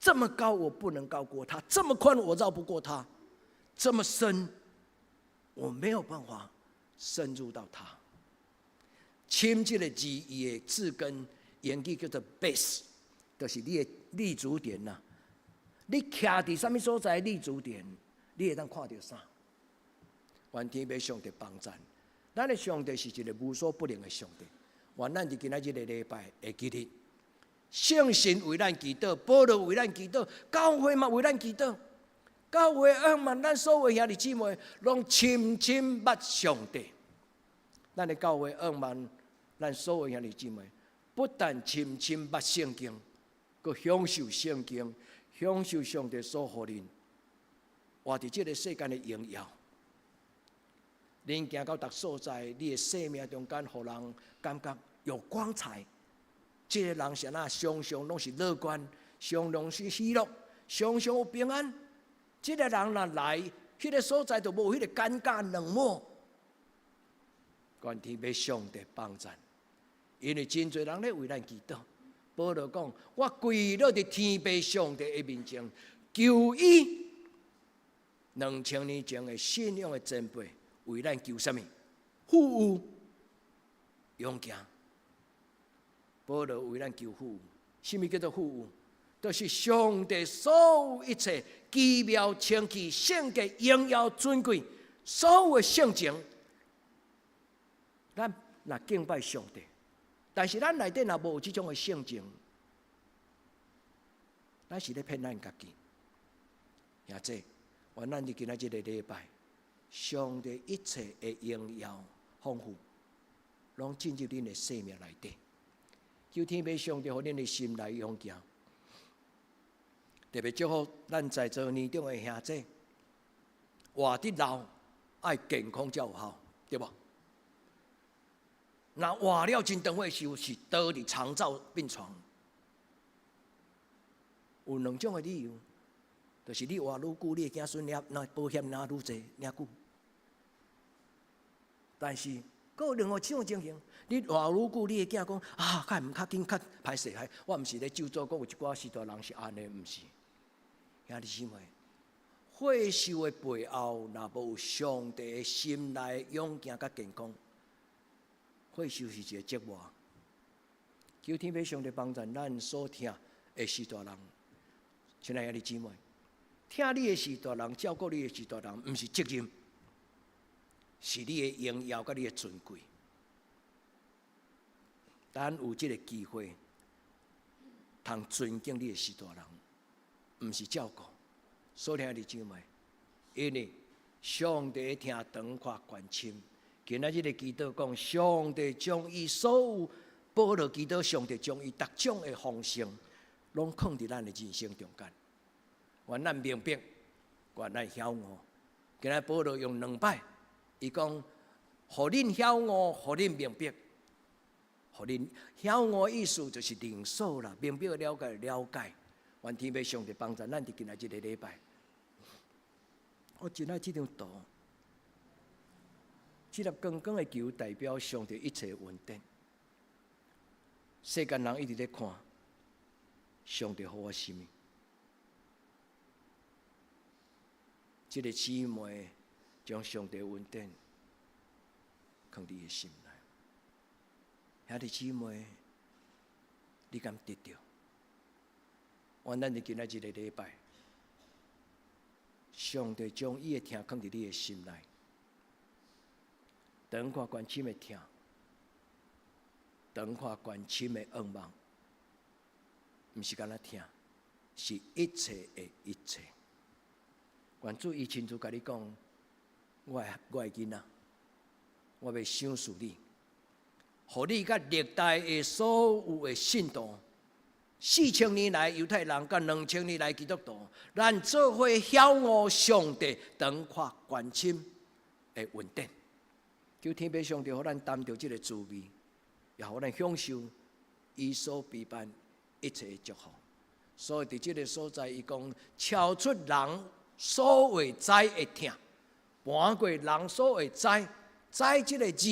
這麼高我不能高過他，這麼寬我繞不過他，這麼深我沒有辦法深入到他。深這个字，伊的字根英語叫做 base，就是你的立足點啦。你徛佇啥物所在立足點，你會當看著啥？願天父上帝幫贊，咱的上帝是一个無所不能的上帝。願咱佇今仔這个禮拜會記得，聖神為咱祈禱，保羅為咱祈禱，教會嘛為咱祈禱，教會仰望咱所有兄弟姊妹，攏深深捌上帝。咱的教會仰望咱所有兄弟姊妹，不但深深捌聖經，閣享受聖經，享受上帝所予恁活佇這个世間的榮耀。恁行到逐所在，你的生命中間，予人感覺有光彩。這个人是按怎，常常攏是樂觀，常常是喜樂，常常有平安。這个人若來，彼个所在就無彼个尷尬冷漠。願天父上帝幫贊，因為真濟人咧為咱祈禱。保羅講：我跪落佇天父上帝的面前，求伊2000年前的信仰的前輩。為咱求啥物？富有勇行。保羅為咱求富有，啥物叫做富有？就是上帝所有一切奇妙、清氣、聖潔、榮耀、尊貴，所有的性情，咱若敬拜上帝，但是咱內底若無這種的性情，咱是咧騙咱家己。兄弟，願咱佇今仔這个禮拜，上帝一切的榮耀豐富，攏進入恁的生命內底。求天父上帝予恁的心內勇行。特別祝福咱在座年長的兄弟，活得老愛健康才有效，對無？若活了真長歲數，是倒佇長照病床。有兩種的理由，就是你活愈久，你的子孫領那保險領愈濟領久。但是，閣有另外一種情形，你活愈久，你的囝講啊，較毋較緊較歹勢害。我毋是咧咒詛講有一寡序大人是按呢，毋是。兄弟姊妹，歲壽的背後，若無有上帝的心內勇健佮健康，歲壽是一個折磨。求天父上帝幫助咱所疼的序大人，親愛的兄弟姊妹，疼你的序大人，照顧你的序大人，毋是責任，是你的榮耀佮你的尊貴。咱有這個機會，通尊敬你的序大人，毋是照顧。所以兄弟姊妹，因為上帝疼長闊寬深，今仔日的祈禱講，上帝將伊所有保羅祈禱，上帝將伊逐種的豐盛，攏囥佇咱的人生中間。願咱明白，願咱曉悟。今仔保羅用兩擺，伊講，予恁曉悟，予恁明白。予恁曉悟意思就是靈修啦，明白了解了解。願天父上帝幫助咱佇今仔這個禮拜。我真愛這張圖，這粒光光的球代表上帝一切恩典。世間人一直咧看，上帝予我啥物？這個姊妹將上帝恩典藏佇伊的心內。兄弟姊妹，你敢得著？願咱佇今仔這個禮拜，上帝將伊的疼囥佇你的心內，長闊寬深的疼，長闊寬深的願望，毋是干焦疼，是一切的一切。願主伊親自共你講，我的囡仔，我欲賞賜你，予你佮歷代的所有的信徒，4000年來猶太人，佮2000年來基督徒，咱做伙曉悟上帝長闊寬深的恩典。求天父上帝予咱擔著這個滋味，也予咱享受伊所備辦一切的祝福。所以佇這個所在，伊講超出人所會知的疼，瞞過人所會知，知這個字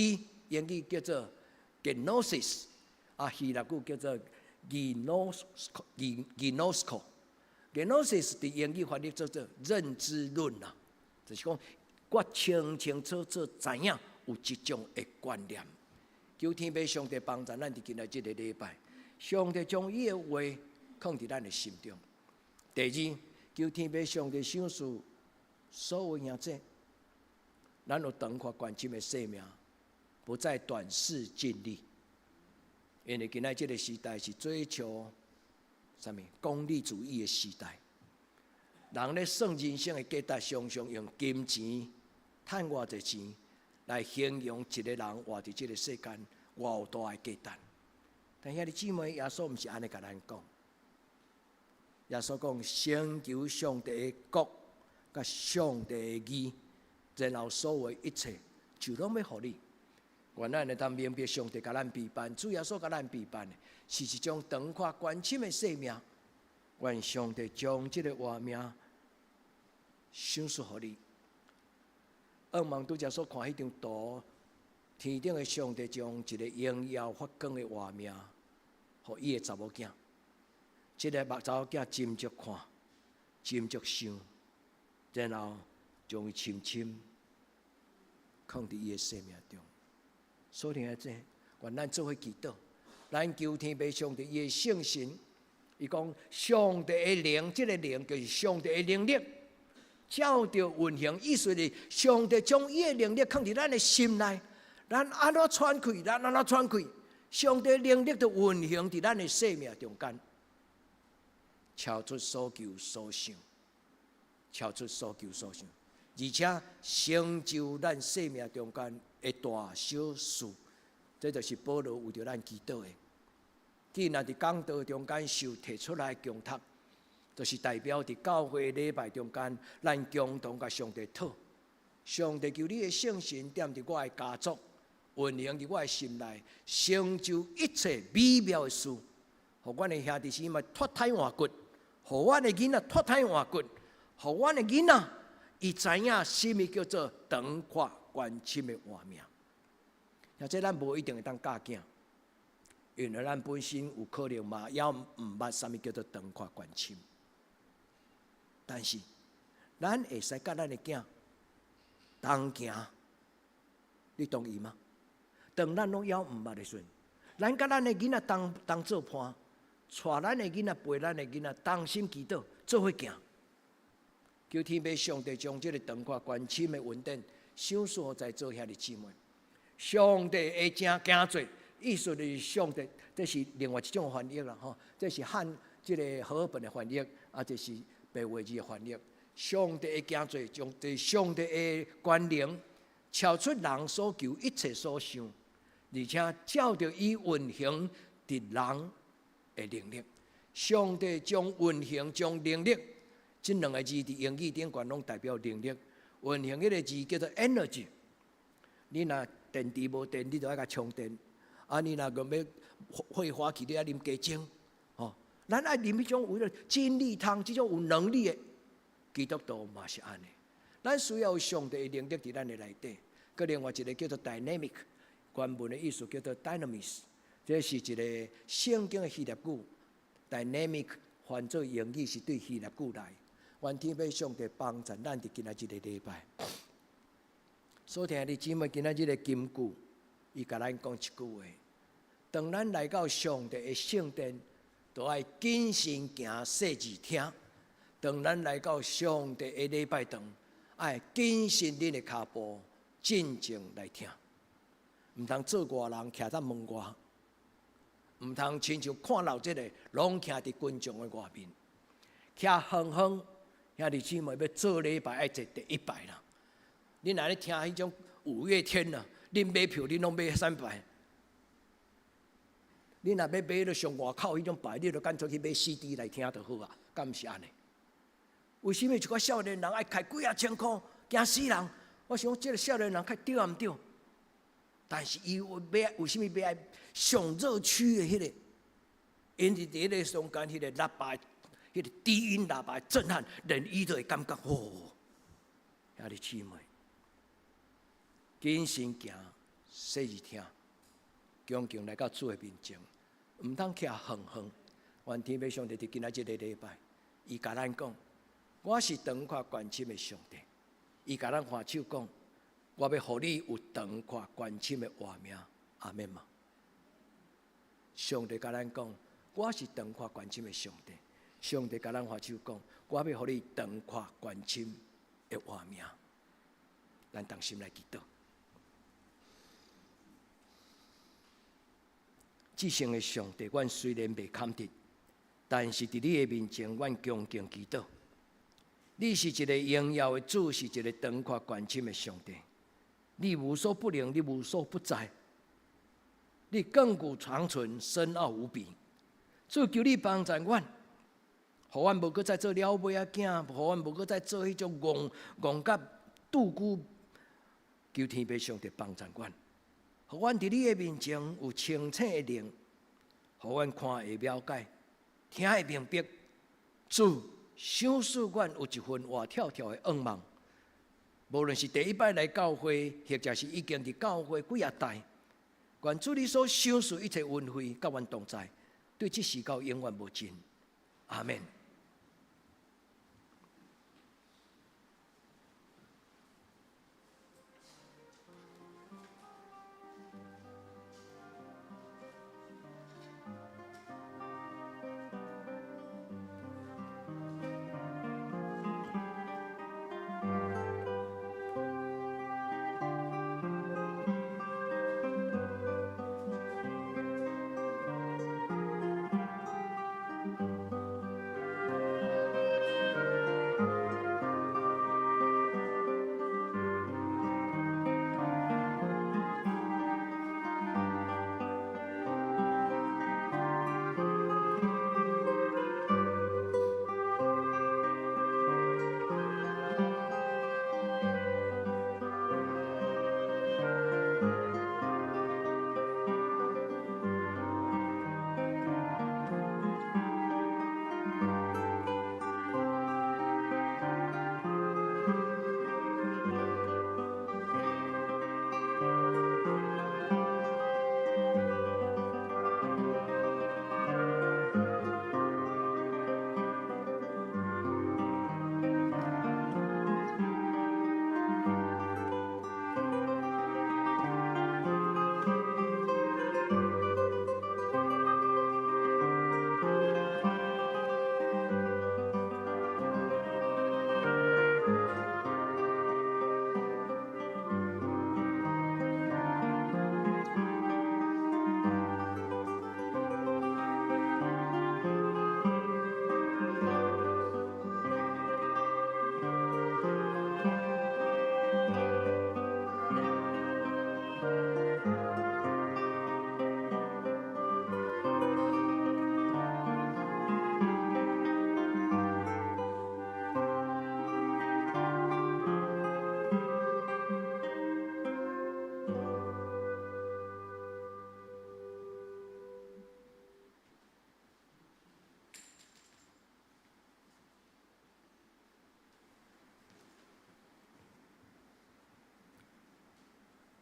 英語叫做 gnosis，啊，希臘語叫做 ginosko。gnosis 佇英語翻譯做做認知論啦，就是講我清清楚楚知影有這種的觀念。求天父上帝幫助咱佇今仔這個禮拜，上帝將伊的話囥佇咱的心中。第二，求天父上帝賞賜所有兄弟，咱有長闊寬深的生命，不再短視近利。因為今仔這個時代是追求啥物功利主義的時代，人咧算人生的價值，常常用金錢、趁偌濟錢來形容一個人活佇這個世間偌有大的價值。但兄弟姊妹，耶穌毋是按呢共咱講。耶穌講：先求上帝的國，佮上帝的義，然後所有一切就攏欲予你。願咱會當明白上帝共咱備辦，主耶穌共咱備辦的，是一種長闊寬深的生命。願上帝將這個活命賞賜予你。願望拄才所看彼張圖，天頂的上帝將一個榮耀發光的活命，予伊的查某囝。這个查某囝斟酌看，斟酌想，然後將伊深深囥佇伊的生命中。所以這，願咱做伙祈禱，咱求天父上帝伊的聖神，伊講上帝的靈，這個靈就是上帝的能力，照著運行，意思是上帝將伊的能力囥佇咱的心內，咱按怎喘氣，咱按怎喘氣，上帝能力就運行佇咱的生命中間，超出所求所想，超出所求所想，而且成就咱生命中間的大小事，這就是保羅為著咱祈禱的。既然佇講道中間受提出來強託，就是代表佇教會禮拜中間，咱共同共上帝討。上帝求你的聖神踮佇我的家族，運行佇我的心內，成就一切美妙的事，予阮的兄弟姊妹脫胎換骨，予阮的囡仔脫胎換骨，予阮的囡仔伊知影啥物叫做長闊懸深的活命。或者咱無一定會當教囝，因為咱本身有可能嘛，猶毋捌啥物叫做長闊懸深。但是，咱會使佮咱的囝同行，你同意嗎？當咱攏猶毋捌的時陣，咱佮咱的囡仔同同做伴，帶咱的囡仔陪咱的囡仔同心祈禱，做伙行。求天父上帝將這个長闊懸深的恩典，賞賜予在座兄弟姊妹。上帝的正行做，意思就是上帝，這是另外一種翻譯啦，吼，這是漢這个和合本的翻譯，啊，這是白話字的翻譯。上帝的行做，將這上帝的權能，超出人所求一切所想，而且照著伊運行佇人的能力。上帝將運行、將能力，這兩个字佇英語頂懸攏代表能力。運行彼个字叫做 energy。你若電池無電，你就愛共充電。啊，你若講欲會發起，你愛啉雞精，吼。咱愛啉彼種有了精力湯，這種有能力的基督徒嘛是按呢。咱需要上帝的能力佇咱的內底。閣另外一个叫做 dynamic，原文的意思叫做 dynamis，這是一个聖經的希臘語。dynamic 翻做英語是對希臘語來。願天父上帝幫助咱佇今仔日个禮拜。所聽的姊妹，今仔日的金句，伊共咱講一句話：當咱來到上帝的聖殿，就愛謹慎行，細緻聽；當咱來到上帝的禮拜堂，愛謹慎恁的跤步，靜靜來聽。毋通做外人徛佇門外，毋通親像看鬧這个，攏徛佇群眾的外面，徛遠遠。兄弟姊妹欲做禮拜愛坐第一排啦。恁若咧聽彼種五月天啊，恁買票恁攏買三排。恁若欲買咧上外口彼種排，你就乾脆去買 CD 來聽就好啊，敢毋是按呢？為啥物一寡少年人愛開幾仔千箍，驚死人？我想講這个少年人較對啊毋對？但是伊有買為啥物欲愛上熱區的彼个？因為佇彼个中間彼个喇叭，彼个低音喇叭震撼，連伊都會感覺哦，兄弟姊妹，謹慎行，細緻聽，恭敬來到主的面前，毋通徛遠遠。願天父上帝佇今仔這个禮拜，伊共咱講，我是長闊懸深的上帝。伊共咱揮手講，我欲予你有長闊懸深的活命，阿們嗎？上帝共咱講，我是長闊懸深的上帝。上帝共咱揮手講，我欲予你長闊懸深的活命。咱同心來祈禱。至聖的上帝，阮雖然袂堪得，但是佇你的面前，阮恭敬祈禱。你是一个榮耀的主，是一个長闊懸深的上帝。你無所不能，你無所不在，你亘古長存，深奧無比。主求你幫助阮，予阮無閣再做老尾仔囝，予阮無閣再做彼種戇戇甲拄久。求天父上帝幫助阮，予阮佇你的面前有清醒的靈，予阮看會了解，聽會明白。主賞賜阮有一份活跳跳的願望，無論是第一擺來教會，或者是已經佇教會幾仔代，願主你所賞賜一切恩惠，佮阮同在，對這時到永遠無盡。阿們。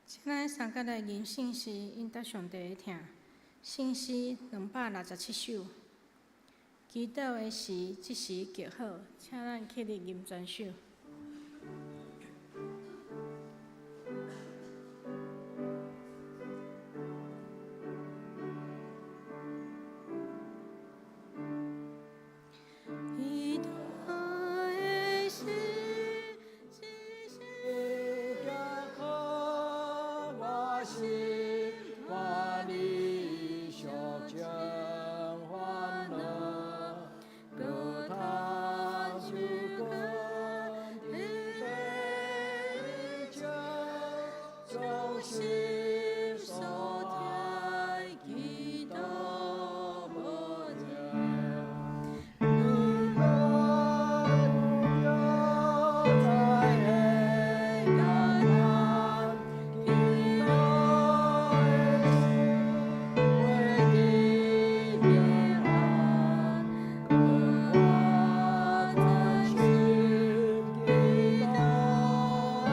請咱相佮來吟聖詩，應得上帝的疼。聖詩267首。祈禱的時，這時極好，請咱起立吟全首。祈禱的時，這時極好，我心歡喜，相情煩惱，無通受困伫迷情，總是所聽祈禱無停。你若有在黑暗中，祈禱的時，會得平安。我專心祈禱的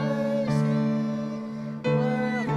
時，會予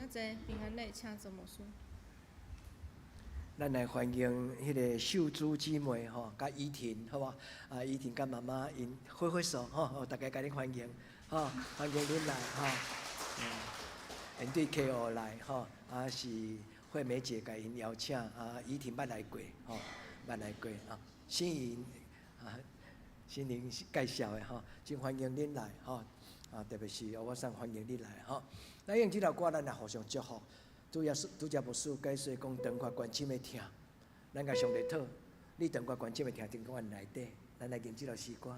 請坐，平安禮，請做牧師。咱來歡迎彼个秀珠姊妹吼，佮依婷，好無？啊，依婷佮媽媽𪜶揮揮手吼，大家共恁歡迎，吼，歡迎恁來吼。𪜶對溪湖來吼，啊是惠美姐共𪜶邀請，啊依婷捌來過吼，捌來過啊。新穎啊，新穎介紹的吼，真歡迎恁來吼，啊特別是我想歡迎你來吼。咱用這首歌，咱來互相祝福。主耶穌，拄才牧師解說講，長髮關心的疼，咱共上帝討，你長髮關心的疼，佇阮內底，咱來吟這首詩歌。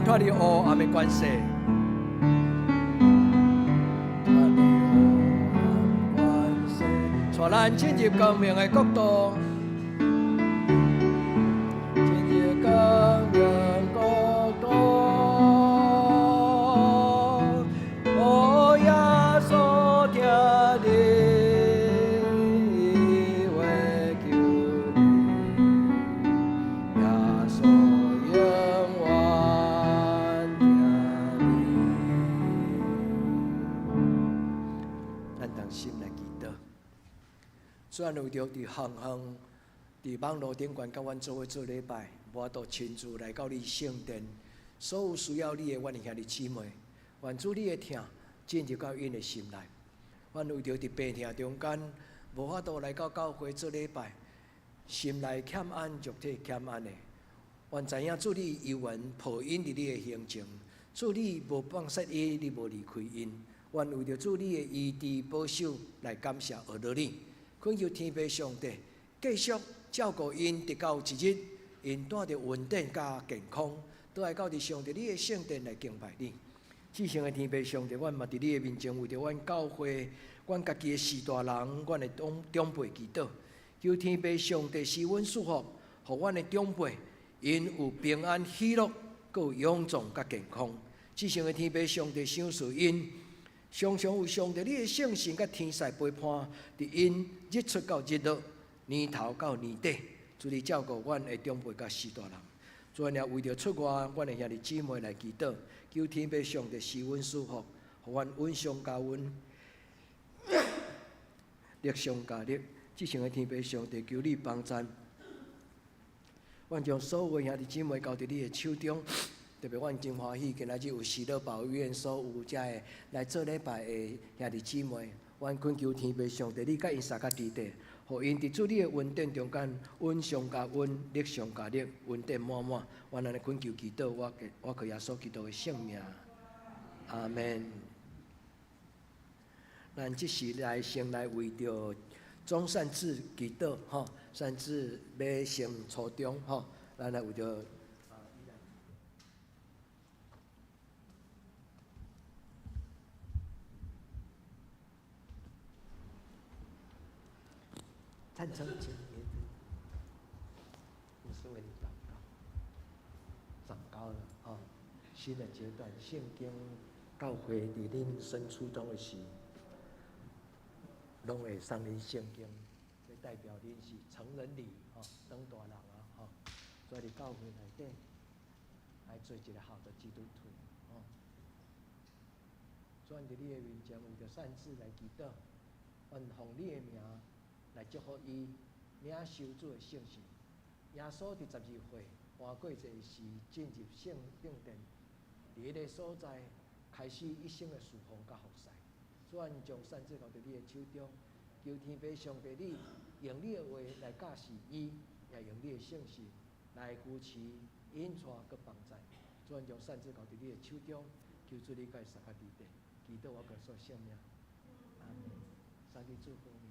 脫離黑暗的權勢，脫離黑暗權勢，帶咱進入光明的國度，進入光明國度。哦，耶穌聽你話求你，耶穌永遠疼你。咱同心來祈禱，主啊，為著佇遠方，佇網路頂懸佮阮做伙做禮拜，無法度親自來到你聖殿，所有需要你的阮的兄弟姊妹，願主你的疼進入到𪜶的心內。阮為著佇病痛中間，無法度來到教會做禮拜，心內欠安，肉體欠安的，願知影主你猶原抱𪜶佇你的胸前，主你無放捨𪜶，你無離開𪜶。願為著主你的醫治保守來感謝阿羅你，懇求天父上帝繼續照顧𪜶，直到一日，𪜶帶著穩定佮健康，倒來到佇上帝你的聖殿來敬拜你。至聖的天父上帝，阮嘛佇你的面前，為著阮教會、阮家己的序大人、阮的長長輩祈禱，求天父上帝賜阮祝福，予阮的長輩𪜶有平安喜樂，閣有勇壯佮健康。至聖的天父上帝賞賜𪜶，常常有上帝你的聖神佮天使陪伴，佇𪜶日出到日落，年頭到年底，主你照顧阮的長輩佮序大人。主啊，也為著出外，阮的兄弟姊妹來祈禱，求天父上帝賜阮祝福，予阮恩上加恩，力上加力。至聖的天父上帝，求你幫贊，阮將所有的兄弟姊妹交佇你的手中。特別阮真歡喜，今仔日有喜樂保育院所有遮的來做禮拜的兄弟姊妹，阮懇求天父上帝，你佮𪜶相佮佇底，予𪜶佇主你的恩典中間，恩上加恩，力上加力，恩典滿滿。阮按呢懇求祈禱，我我靠耶穌基督的聖名，阿門。咱這時來先來為著鍾善志祈禱，吼，善志欲升初中，吼，咱來為著。贊成，請牧師為你禱告。長高了，吼，新的階段，聖經教會佇恁升初中的時，攏會送恁聖經，這代表恁是成人禮，吼，長大人啊，吼，所以佇教會內底，愛做一個好的基督徒，吼。主佇你的面前為著善志來祈禱，願奉你的名來祝福伊領受主的聖神。耶穌佇12歲換過節時進入聖殿，佇彼个所在開始一生的事奉佮服侍。主啊，將善志交佇你的手中，求天父上帝你用你的話來教示伊，也用你的聖神來扶持、引帶佮幫助。主啊，將善志交佇你的手中，求主你佮伊相佮佇底，祈禱我耶穌聖名，阿門。上帝祝福你。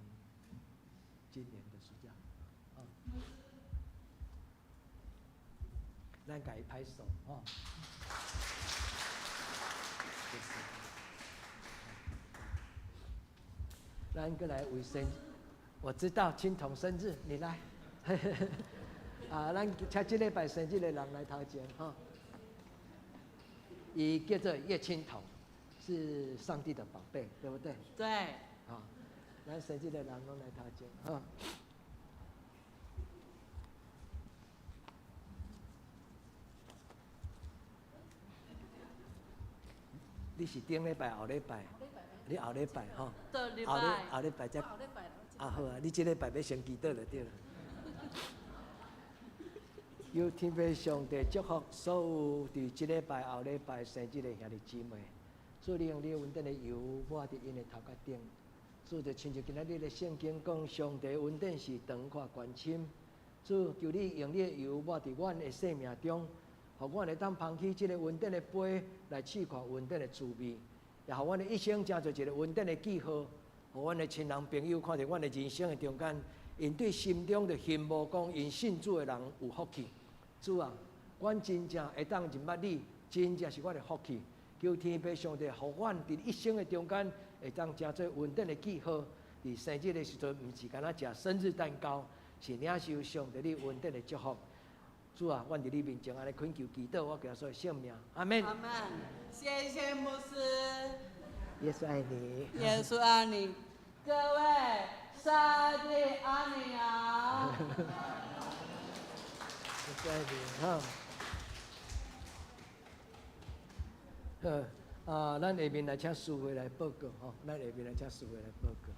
今年的暑假，啊，咱共伊拍手吼。謝謝。咱閣來為生，我知道青銅生日，你來。啊，咱請這禮拜生日的人來頭前吼。伊叫做葉青銅，是上帝的寶貝，對不對？對。啊，咱生日的人攏來頭前吼。你是頂禮拜後禮拜？你後禮拜吼，後禮後禮拜才。啊好啊，你這禮拜欲先祈禱就對了。求天父上帝祝福所有佇這禮拜後禮拜生日的兄弟姊妹。主，你用你恩典的油抹佇𪜶的頭殼頂。主就親像今仔日的聖經講，上帝恩典是長闊懸深。主，求你用你的油抹佇阮的生命中，予阮會當捧起這个恩典的杯來試看恩典的滋味，也予阮的一生成做一个恩典的記號，予阮的親人朋友看著阮的人生的中間，𪜶對心中就羨慕講，𪜶信主的人有福氣。主啊，阮真正會當認捌你，真正是阮的福氣。求天父上帝，予阮佇一生的中間，會當成做恩典的記號。佇生日的時陣，毋是干焦食生日蛋糕，是領受上帝你恩典的祝福。主啊，阮佇你面前按呢懇求祈禱，我耶穌的聖名，阿門。阿門。謝謝牧師。耶穌愛你。耶穌愛你，各位，上帝愛你啊！耶穌愛你，哈。好，啊，咱下面來請司會來報告，吼，咱下面來請司會來報告。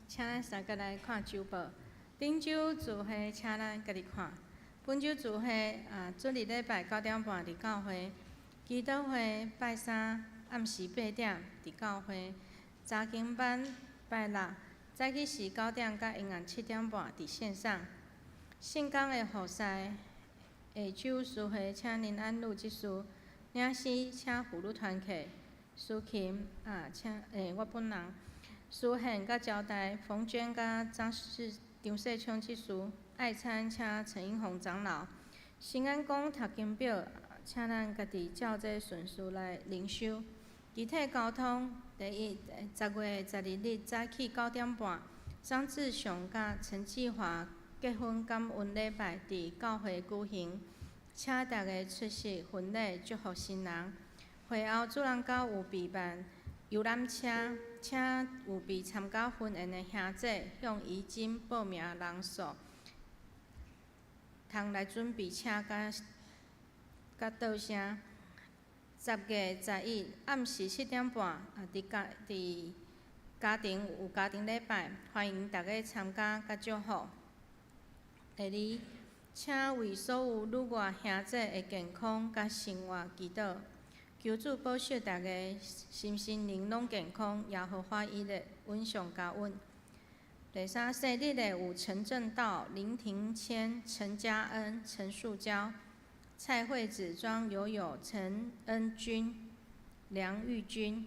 請咱三個來看週報。頂週聚會，請咱家己看。本週聚會啊，主日禮拜9點半佇教會，祈禱會拜三暗時8點佇教會，查經班拜六早起時9點佮下暗7點半佇線上。聖工的服事，下晝司會請林安祿執事，領詩請婦女團契，司琴啊請我本人，司獻佮招待馮娟佮張世張世昌執事，愛餐請陳英宏長老，新安宮讀經表，請咱家己照這順序來靈修。肢體交通，第一，10月12日早起9點半，張志雄佮陳志華結婚感恩禮拜佇教會舉行，請大家出席婚禮，祝福新人。會後主人家有備辦遊覽車，請有備參加婚宴的兄姐向移金報名人數，通來準備車佮佮桌聲。10月11暗時7點半，啊，佇家佇家庭有家庭禮拜，歡迎大家參加佮祝福。第二，請為所有旅外兄姐的健康佮生活祈禱，求主保守大家身心靈攏健康，耶和華以勒穩上加穩。第三，生日的有陳正道、林庭謙、陳嘉恩、陳樹嬌、蔡惠子、莊友友、陳恩君、梁玉君。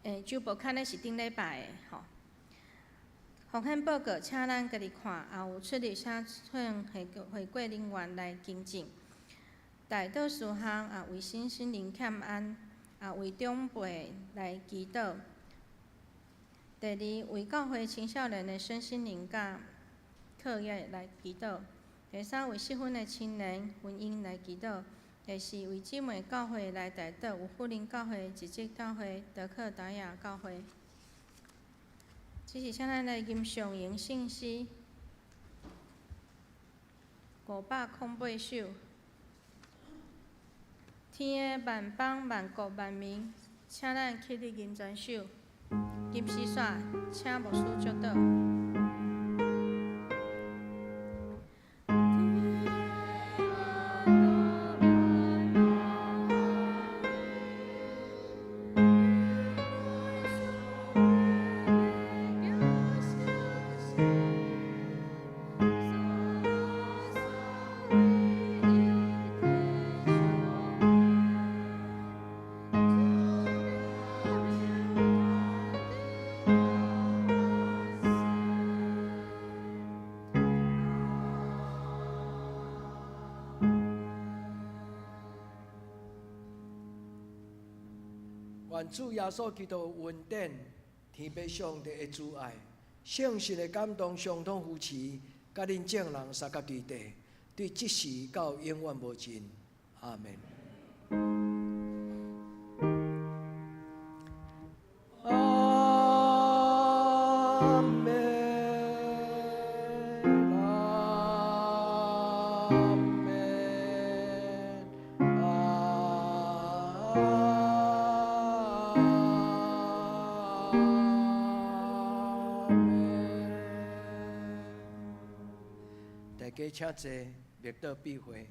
週報刊的是頂禮拜的吼。風險報告，請咱家己看，也有出入請向會會過人員來更正。代禱事項啊，為身心靈欠安，啊為長輩來祈禱。第二，為教會青少年的身心靈佮課業來祈禱。第三，為適婚的青年婚姻來祈禱。第四，為姊妹教會來代禱，有富林教會、一節教會、德克達雅教會。這是請咱來吟誦銀聖詩508首。天的萬邦萬國萬民，請咱起立吟全首。吟詩煞，請牧師祝禱。願主耶穌基督的恩典、天父上帝的慈愛、聖神的感動、相通扶持，佮恁眾人相佮佇底，對這時到永遠無盡。阿門。阿門。阿門。阿門。大家請坐，默禱閉會。